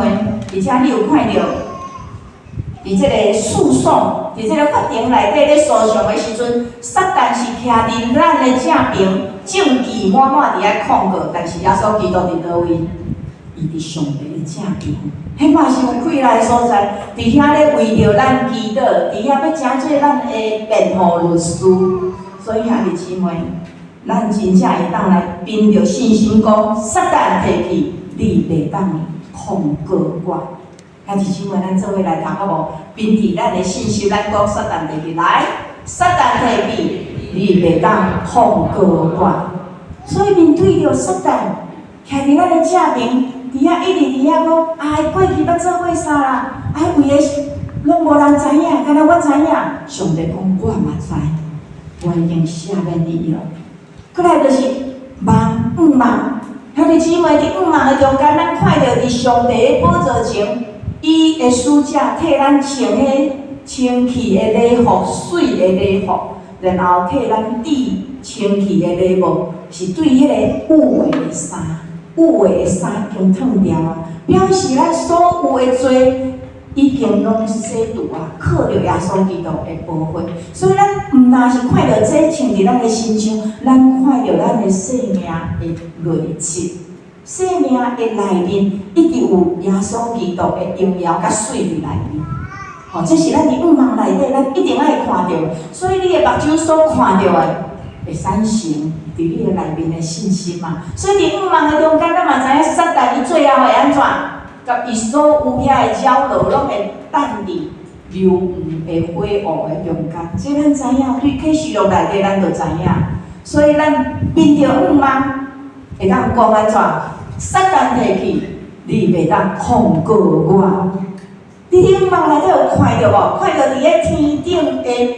而且你有看著，佇這個訴訟，佇這個法庭內底咧訴訟的時陣，撒旦是徛佇咱的正邊，證據滿滿佇遐控告，但是耶穌基督佇佗位？伊佇上帝的正邊，彼嘛是有氣力的所在，佇遐咧為著咱祈禱，佇遐欲成做咱的辯護律師。所以兄弟姊妹，咱真正會當來憑著信心講，撒旦提去，你袂當控告我。兄弟姊妹，咱做伙來讀好無？憑著咱的信心，咱講撒旦提去來，撒旦提去，你袂當控告我。所以面對著撒旦，徛佇咱的正邊，佇遐一直佇遐講，啊，過去捌做過啥啦？啊，彼位的攏無人知影，敢若我知影。上帝講，我嘛知，我已經赦免你了。閣來就是望向望，兄弟姊妹佇向望的中間，咱看著佇上帝的寶座前，伊的使者替咱穿彼清氣的禮服、媠的禮服，然後替咱戴清氣的禮帽，是對彼個污穢的衫，污穢的衫已經脫掉啊，表示咱所有的罪已經攏洗除啊，靠著耶穌基督的寶血。所以咱毋但是看著這穿佇咱的身上，咱看著咱的生命的累積，生命的內面一直有耶穌基督的榮耀佮媠佇內面。吼，這是咱佇向望內底，咱一定愛看著。所以你的目睭所看著的，會產生佇你的內面的信心嘛。所以佇向望的中間，咱嘛知影撒旦伊最後會按怎？共伊所有遐的攪擾，攏會等佇硫磺的火湖的中間。這咱知影，對啟示錄內底咱就知影。所以咱面著向望，會當講按怎？撒旦提去，你袂當控告我。佇向望內底有看著無？看著佇咧天頂的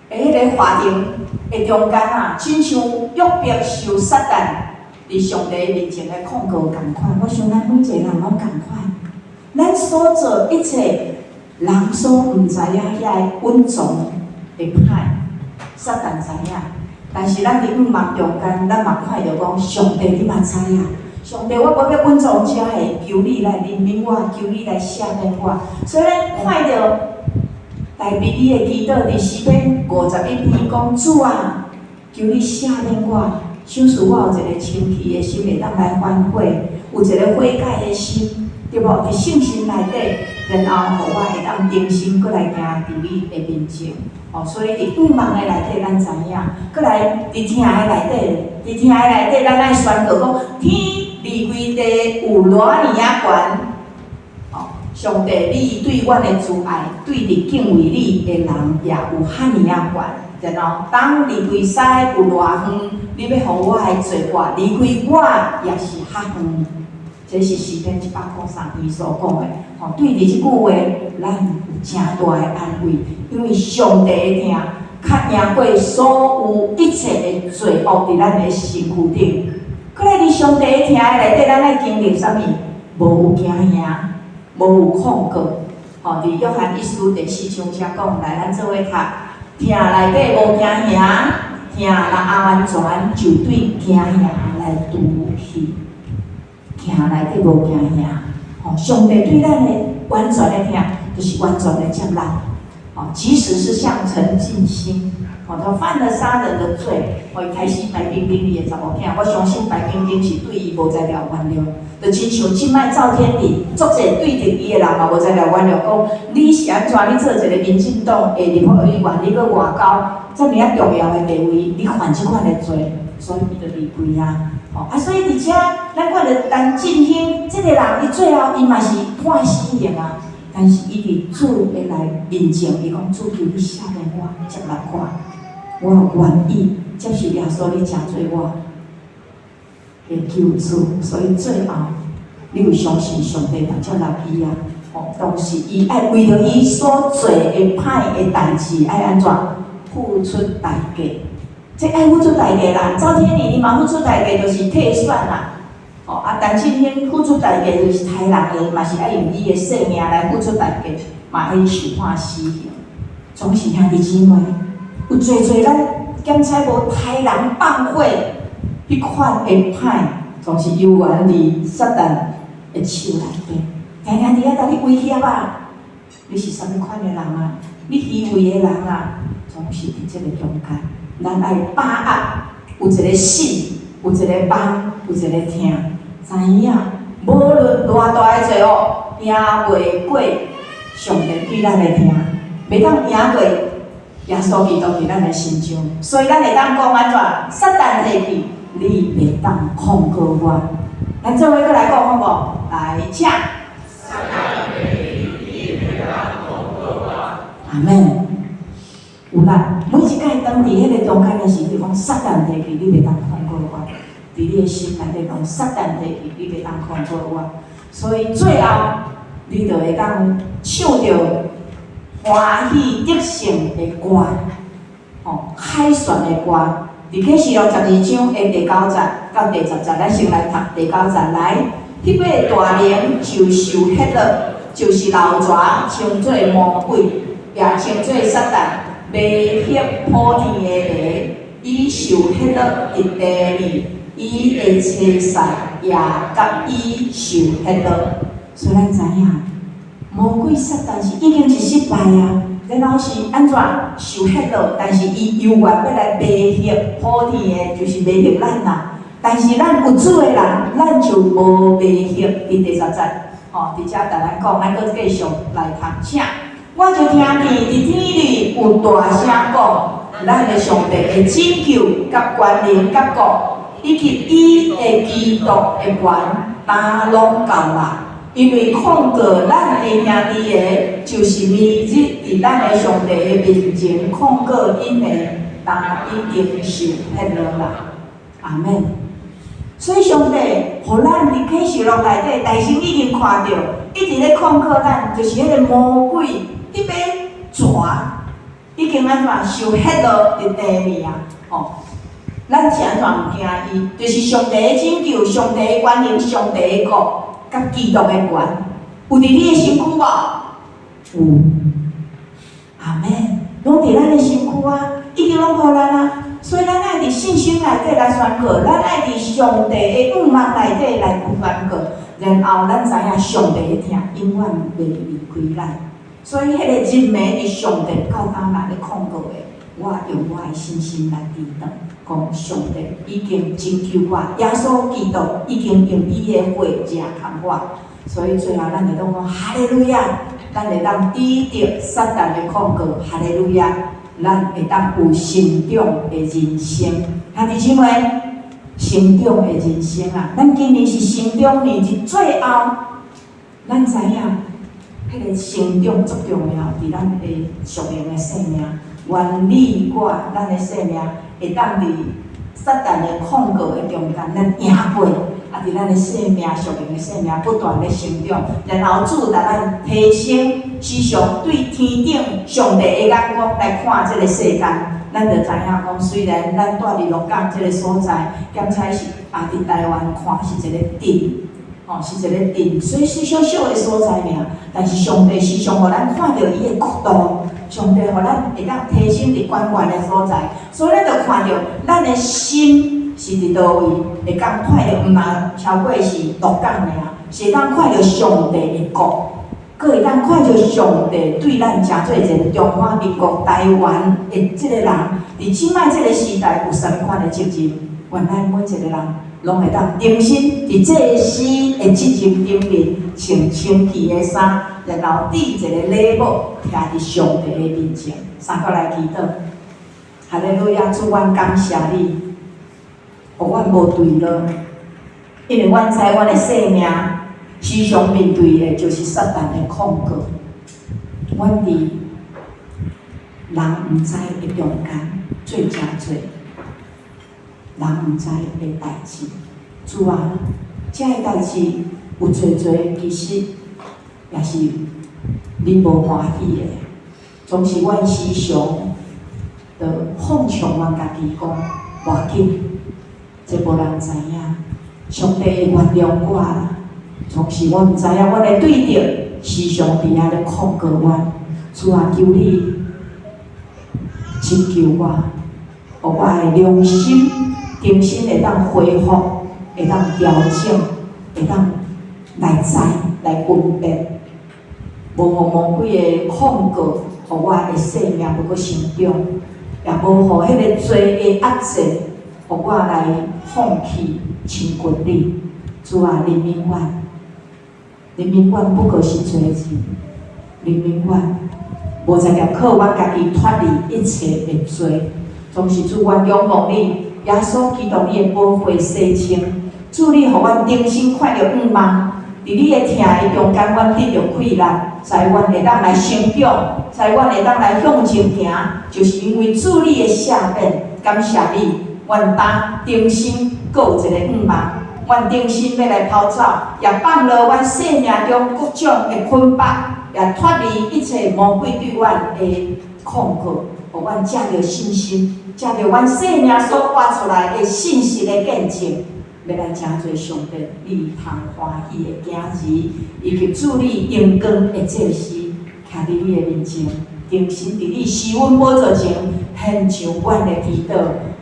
彼個法庭的中間啊，親像約伯受撒旦佇上帝面前的控告仝款。我想咱每一個人攏仝款，咱所做一切，人所毋知影遐个隱藏的歹，撒旦知影。但是咱佇向望中間，咱嘛看著講，上帝你嘛知影。上帝，我無欲隱藏遮个，求你來憐憫我，求你來赦免我。所以咱看著大衛伊的祈禱，佇詩篇51篇講：主啊，求你赦免我，賞賜我有一個清氣的心，會當來反悔，有一個悔改的心，對無？佇信心內底，然後予我會當重新閣來行佇你的面前。哦，所以佇向望的內底，咱知影；閣來佇疼的內底，佇疼的內底，咱愛宣告講：天離開地有偌爾仔懸？哦，上帝，你對阮的慈愛，對佇敬畏你的人也有遐爾仔懸。然後，東離開西有偌遠？你欲予我的罪過離開我，也是較遠。這是詩篇103篇所講的。吼，對佇這句話，咱有誠大的安慰，因為上帝的疼較贏過所有一切的罪惡佇咱的身軀頂。閣來佇上帝的疼的內底，咱愛經歷啥物？無有驚嚇，無有控告。吼，佇約翰一書第四章遮講，來，咱做伙讀，疼內底無驚嚇，疼若阿完全就對驚嚇來除去。疼內底無驚嚇，吼，上帝對咱的完全的疼，就是完全的接納。吼，即使是像陳進興，吼，他犯了殺人的罪，吼，伊開始白冰冰伊的查某囝，我相信白冰冰是對伊無才調原諒，就親像這擺趙天麟，足濟對著伊的人嘛無才調原諒，講你是按怎？你做一個民進黨的立法委員，你閣外交遮爾仔重要的地位，你犯這款的罪，所以伊就離開啊。吼啊，所以佇遮，咱看著陳進興這個人，伊最後伊嘛是判死刑啊。但是伊佇主的來面前，伊講主求你赦免我，接納我，我願意接受耶穌你成做我的救主。所以最後，你有相信上帝嘛接納伊啊？吼，當時伊愛為著伊所做的歹的代誌，愛按怎付出代價？這愛付出代價啦！趙天麟伊嘛付出代價，就是退選啦。吼啊，陳進興付出代價就是刣人的，嘛是愛用伊的性命來付出代價，嘛愛受判死刑。總是兄弟姊妹，有濟濟咱檢採無刣人放火，彼款的歹，總是猶原佇撒旦的手內底，定定佇遐共你威脅啊！你是啥物款的人啊？你虛偽的人啊！總是佇這個中間，咱愛把握有一個信，有一個望，有一個疼，知影無論偌大的罪惡，贏袂過上帝對咱的疼，袂當贏過耶穌基督佇咱的身上，所以咱會當講按怎？撒旦退去，你袂當控告我。咱做伙閣來講好無？來，請。撒旦退去，你袂當控告我。阿們。有力，每一擺當佇彼個中間的時，就講撒旦退去，你袂當控告我。佇你的心內底講撒旦退去，你袂當控告我。所以最後，你就會當唱著歡喜得勝的歌，吼，凱旋的歌。佇啟示錄12章的第九節到第十節，咱先來讀第九節來。彼尾大龍就受歇落，就是老蛇，稱做魔鬼，也稱做撒旦，迷惑普天的人，伊受歇落佇地面，伊的差使也佮伊受歇落。所以咱知影，魔鬼撒旦是已經是失敗啊，然後是按怎受歇落，但是伊猶原欲來迷惑普天的，就是迷惑咱啦。但是咱有主的人，咱就無迷惑。佇第十節，吼，佇遮共咱講，咱閣繼續來讀，請。我就聽見佇天裡有大聲講，咱的上帝的拯救、佮權能、佮國，以及伊的基督的權，今攏到啦。因為控告咱的兄弟的，就是暝日佇咱的上帝的面前控告𪜶的，今已經受歇落啦。阿們。所以上帝予咱佇啟示錄內底，大先已經看著，一直咧控告咱，就是彼個魔鬼，彼尾蛇已經按怎受歇落佇地面啊！吼，咱是按怎毋驚伊？就是上帝的拯救、上帝的權能、上帝的國、佮基督的權，有佇你的身軀無？有。阿們，攏佇咱的身軀啊，已經攏予咱啊。所以咱愛佇信心內底來宣告，咱愛佇上帝的向望內底來宣告，然後咱知影上帝的疼永遠袂離開咱。所以，彼個入暝佇上帝到今來咧控告的，我用我的信心來抵擋，講上帝已經拯救我，耶穌基督已經用伊的血掠崁我。所以最後咱會當講哈利路亞，咱會當抵擋撒旦的控告，哈利路亞。咱會當有成長的人生，兄弟姊妹，成長的人生啊！咱今年是成長年，佇最後，咱知影，彼個成長足重要，佇咱的屬靈的生命。願你我，咱的生命會當佇撒旦的控告的中間，咱贏過，啊！佇咱的生命、屬靈的生命不斷咧成長，然後主共咱提升，時常對天頂上帝的眼光來看這个世間，咱就知影講，雖然咱蹛佇鹿港這个所在，檢采是啊，佇台灣看是一个鎮，吼，是一個鎮，細細小小的所在爾，但是上帝時常予咱看著伊的國度。上帝予咱會當提升佇懸懸的所在，所以咱就看著咱的心是佇佗位，會當看著毋但超過是鹿港爾，是會當看著上帝的國，閣會當看著上帝對咱成做一个中華民國台灣的這个人，佇這擺這个時代有啥物款的責任？原來每一个人攏會當重新佇祭司的責任頂面穿清氣的衫，然後戴一个禮帽，徛佇上帝的面前，三個來祈禱。哈利路亞，主，阮感謝你，予阮無墜落，因為阮知阮的生命時常面對的就是撒旦的控告。阮佇人毋知的中間做誠濟人毋知的代誌。主啊，這个代誌有濟濟，其實也是你無歡喜的。總是阮時常就放縱阮家己講，無要緊，這無人知影，上帝會原諒我啦。總是我毋知影，阮的對敵時常佇遐咧控告阮。主啊，求你拯救我，予我的良心重新會當恢復，會當調整，會當來知來分辨，無予魔鬼的控告，予我的生命欲閣成長，也無予彼个罪的壓制，予我來放棄親近你。主啊，憐憫阮，憐憫阮不過是罪人，憐憫阮，無才業靠阮家己脫離一切的罪，總是主，阮仰望你，耶穌基督你的寶血洗清，主你予阮重新看著向望，佇你的疼的中間，阮得著氣力，知阮會當來成長，知阮會當來向前行，就是因為主你的赦免，感謝你，阮當重新閣有一個向望，阮重新欲來跑走，也放落阮生命中各種的捆綁，也脫離一切魔鬼對阮的控告，予阮藉著信心，藉著阮生命所活出來的信實的見證，欲來成做上帝你通歡喜的囝兒，以及主你榮光的祭司，徛佇你的面前，重新佇你施恩寶座前獻上阮的祈禱，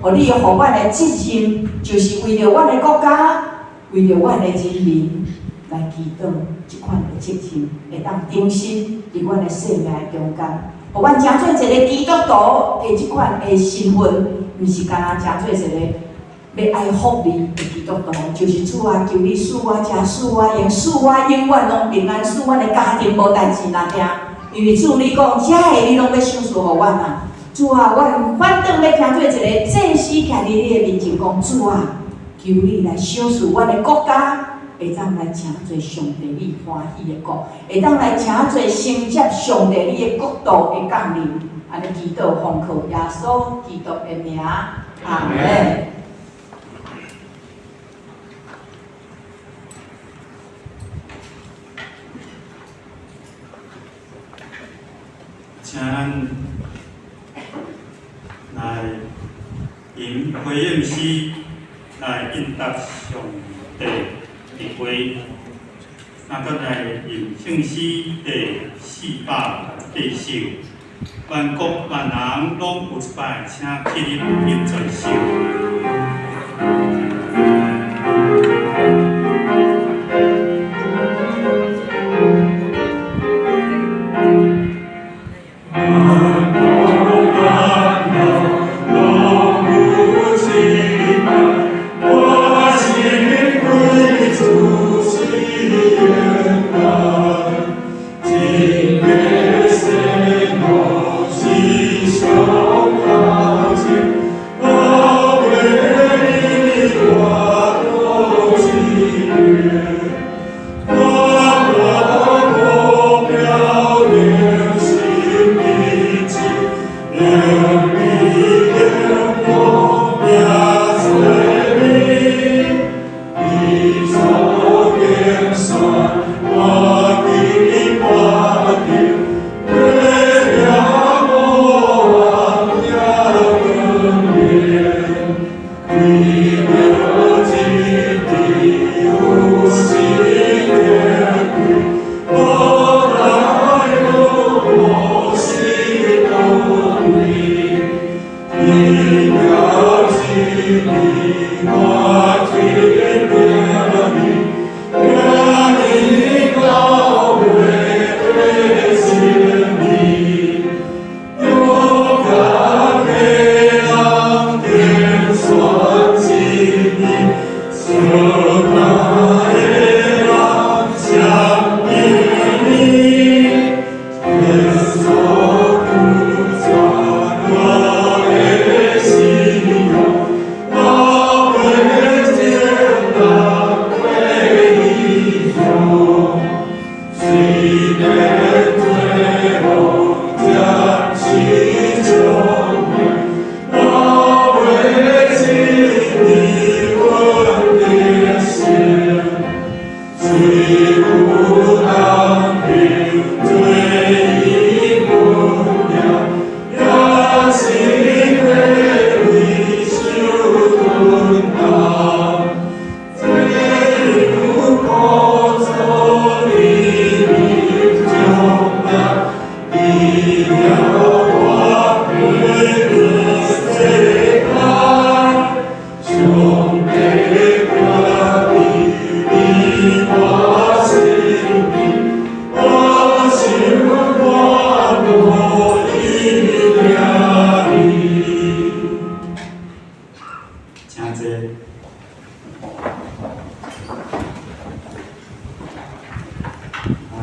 予你予阮的責任，就是為著阮的國家，為著阮的人民來祈禱，這款的責任會當重新佇阮的生命的中間，予阮成做一个基督徒的這款的身份，毋是干焦成做一个欲愛福利的基督徒，就是主啊，求你賜我食，賜我用，賜我永遠攏平安，賜阮的家庭無代誌若定。因為主你講，這个你攏欲賞賜予阮啊！主啊，阮反轉欲成做一个祭司，徛佇你的面前講，主啊，求你來賞賜阮的國家，會當來成做上帝你歡喜的國，會當來成做承接上帝你的國度的降臨。按呢祈禱奉靠耶穌基督的名，阿門。請咱來吟回應詩來應答上帝的話，咱閣來吟聖詩第408首，萬國萬人攏有一擺，請起立吟這首。我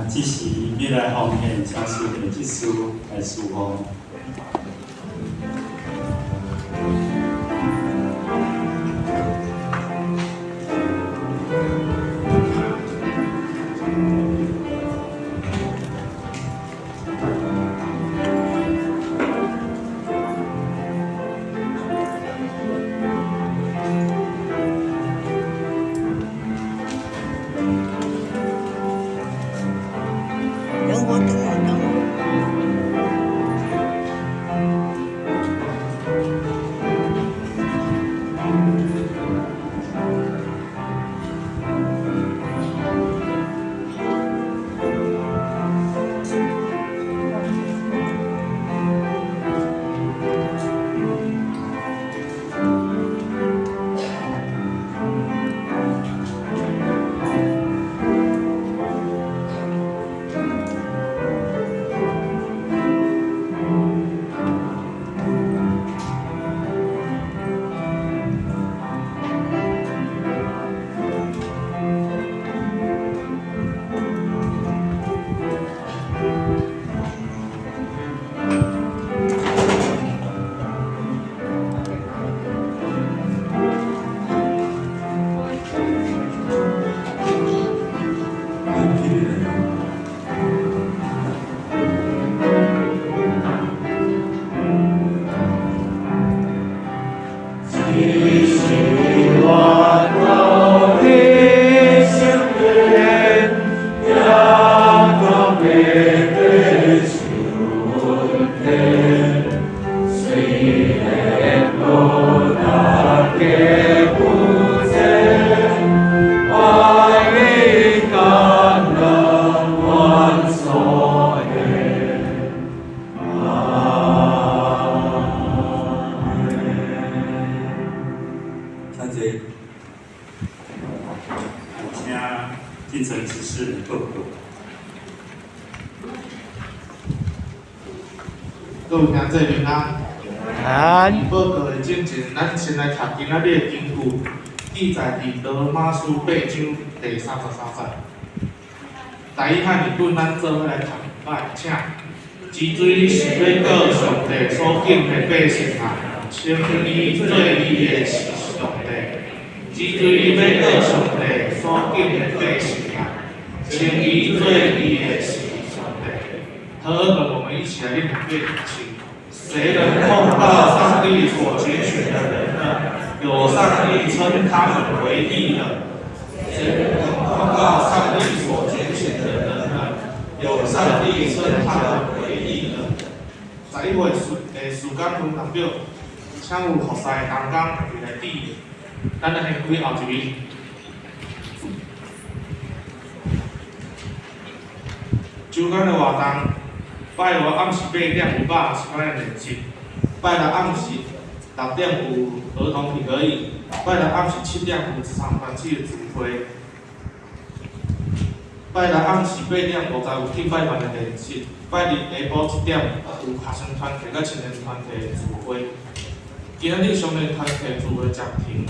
這時欲來奉獻，請司祭執事來侍奉。各位兄弟平安。報告的進前，咱先來讀今仔日的經句，記載佇羅馬書8章第33節。台語漢譯本，咱做伙來讀來，請。只水是欲告上帝所揀的百姓啊，稱伊做伊的上帝。只水欲告上帝所揀的百姓啊，稱伊做伊的上帝。和我們一起來念兩遍，請。誰能控告上帝所揀選的人呢？有上帝稱他們為義的。誰能控告上帝所揀選的人呢？有上帝稱他們為義的。11月時間分堂表，請有服侍的同工入來致。咱來先開後一位。周間的活動。拜五暗時8點有肉食飯的練習，拜六暗時6點有兒童品格營，拜六暗時7點有職場團契的聚會，拜六暗時8點50有敬拜團的練習，拜日下晡1點有學生團體佮青年團體的聚會。今仔日少年團體聚會暫停。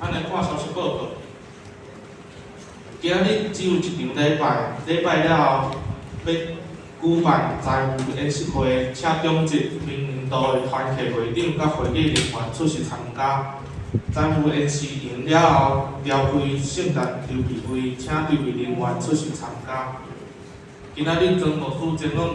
咱來看消息報告。今仔日只有一場禮拜，禮拜了後。欲舉辦財務演習會，請中職明年度的團契會長佮會計人員出席參加。財務演習完了後，召開聖誕籌備會，請籌備人員出席參加。今仔日莊牧師前往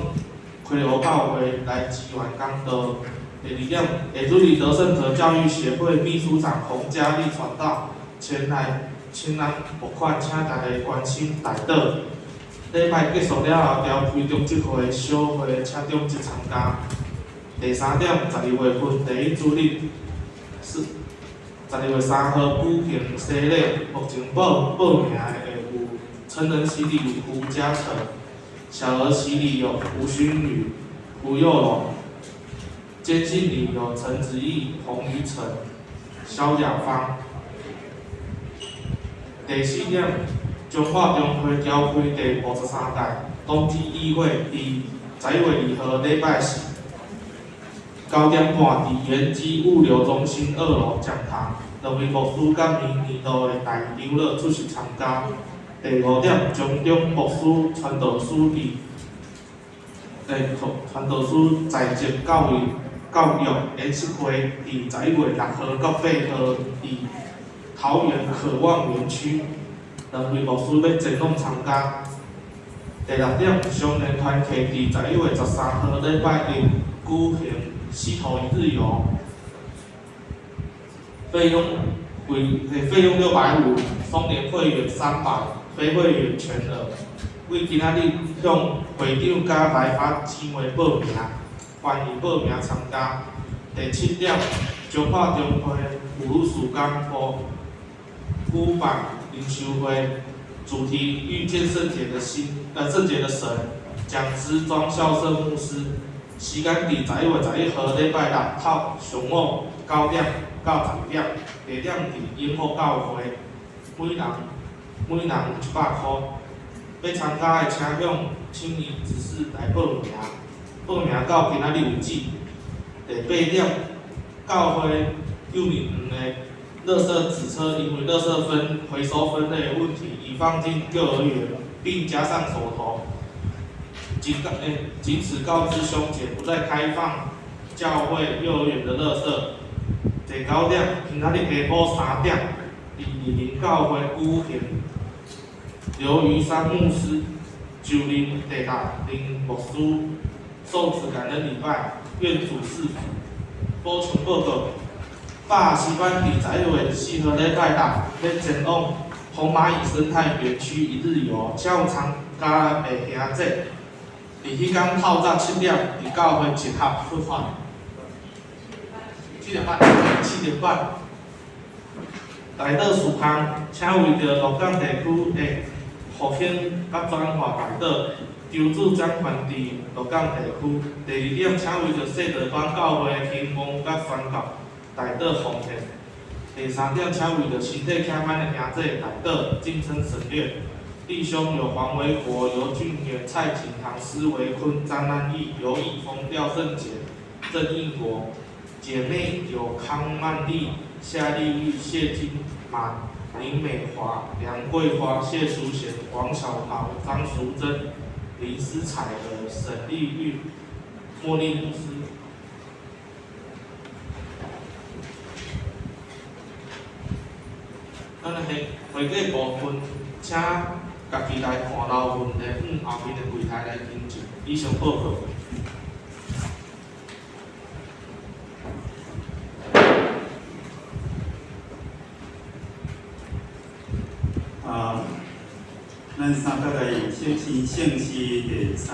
溪湖教會來支援講道。第二點，下主日得勝者教育協會秘書長洪嘉麗傳道前來請咱募款，請大家關心代禱。禮拜結束了後，召開中職會小會，請中職參加。第三點，12月份第一主日是12月3號舉行洗禮，目前報名的有成人洗禮有胡嘉誠，小兒洗禮有胡勳宇、胡佑龍，堅信禮有陳子義、洪于成、蕭雅芳。第四點。彰化中會召開第53屆冬季議會，佇11月2號禮拜四9點半，佇元基物流中心2樓講堂，兩位牧師佮明年度的大長老出席參加。第五點，張中牧師傳道師佇傳道師在職教育研習會，佇11月6號到8號，佇桃園渴望園區，兩位牧師欲前往參加。第六點，雙聯團契佇11月13號禮拜日舉行溪頭一日遊，費用650，雙聯會員300，非會員全額。為今仔日向會長佮來發姊妹報名，歡迎報名參加。第七點，彰化中會婦女事工部舉辦靈修會，主題遇見聖潔的心，聖潔的神，講師莊孝勝牧師。時間佇11月11號禮拜六透上午9點到10點，地點佇永福教會，每人100箍。欲參加的，請向青怡執事來報名，報名到今仔日為止。第八點，教會幼兒園的垃圾紙車因為垃圾分回收分類的問題，已放進幼兒園，並加上鎖頭。謹此告知兄姐，不再開放教會幼兒園的垃圾。第九點，今仔日下晡3點，佇二林教會舉行劉瑜山牧師就任第六任牧師受職感恩禮拜，願主賜福。補充報告，百詩班佇11月4號禮拜六欲前往紅螞蟻生態園區一日遊，請有參加的兄姐，佇彼工透早7點，佇教會集合出發。7點半，7點半。代禱事項，請為著鹿港地區的復興佮轉化代禱。求主掌權佇鹿港地區。第二點，請為著世道班教會的興旺佮宣教代禱奉獻。第三點，請為著身體欠歹的兄弟代禱，敬稱省略。弟兄有黃維國、尤俊遠、蔡景堂、施維坤、張安義、尤義峰、廖勝杰、鄭應國。姐妹有康曼麗、夏麗玉、謝金滿、林美華、梁桂花、謝淑賢、黃小桃、張淑珍、林思彩兒、沈麗玉、莫莉牧師。咱的會計部分，請家己來看留問題，往後面的櫃台來登記。以上報告。啊，咱三角來聖詩聖詩第389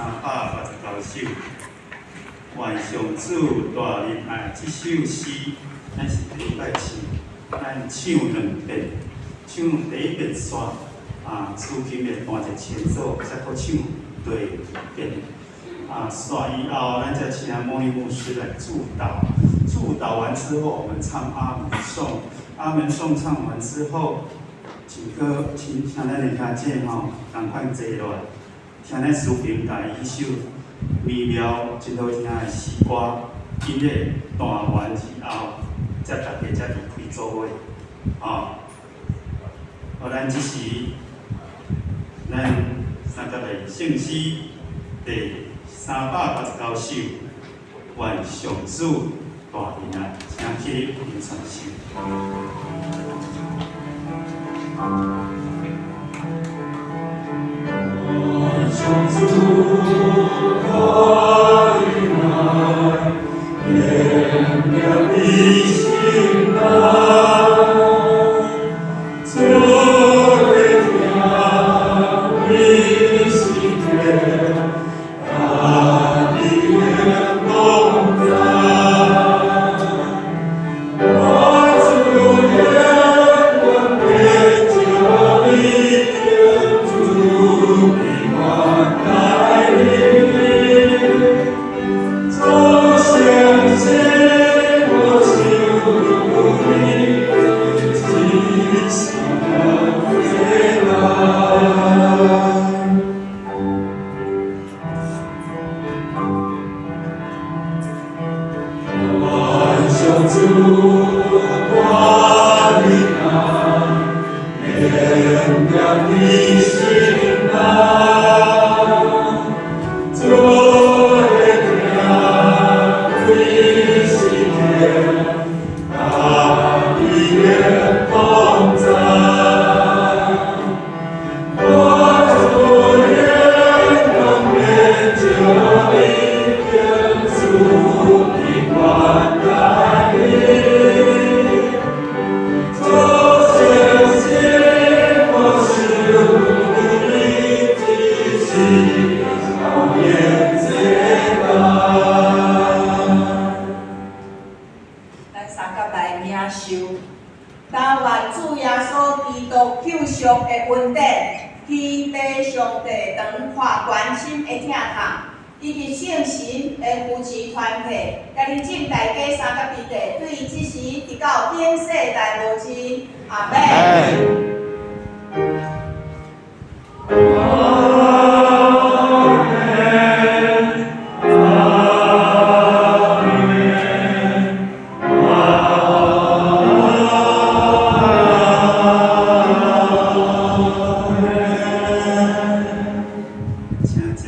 首，願上主大仁愛。這首詩，咱是第一擺唱，咱唱兩遍，唱第一遍煞，啊，司琴會彈一個前奏，再閣唱第二遍。啊，煞以後，咱再請莫莉牧師來祝禱。祝禱完之後，我們唱阿門頌。阿門頌唱完之後，請閣請咱的兄姐吼，仝款坐落來，聽咱司琴帶彼首美妙真好聽的詩歌，音樂彈完以後，才大家才離開座位，吼。好，咱這時，咱三甲來聖詩第389首，願上主大仁愛，請起立領唱詩。願上主大仁愛，延綿佇心內，做伙聽為心田，家己的同在。我主永遠的救。念伫心内，主的疼对心田，家己的同在。我主言当面就已经赐的款待你，做圣神我受你只是考验这道。咱三甲來領受，但願主耶穌基督救贖的恩典，天父上帝長闊關心的疼痛，以及聖神的扶持團體，共恁眾大家三甲彼得，對這時直到永世代無盡。阿們。請坐。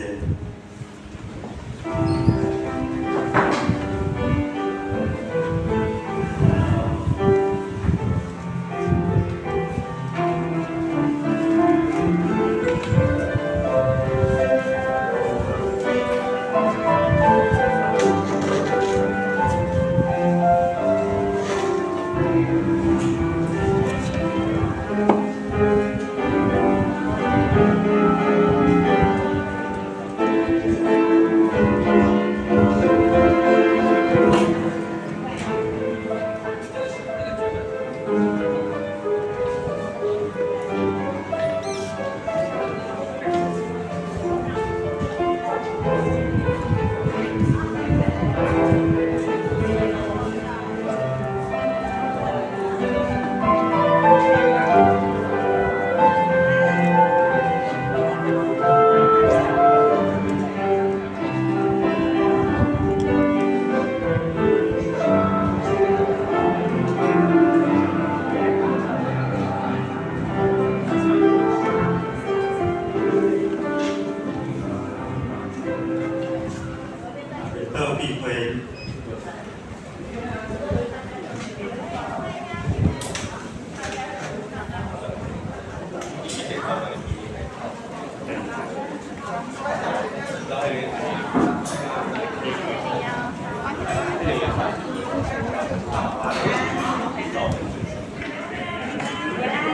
道必会。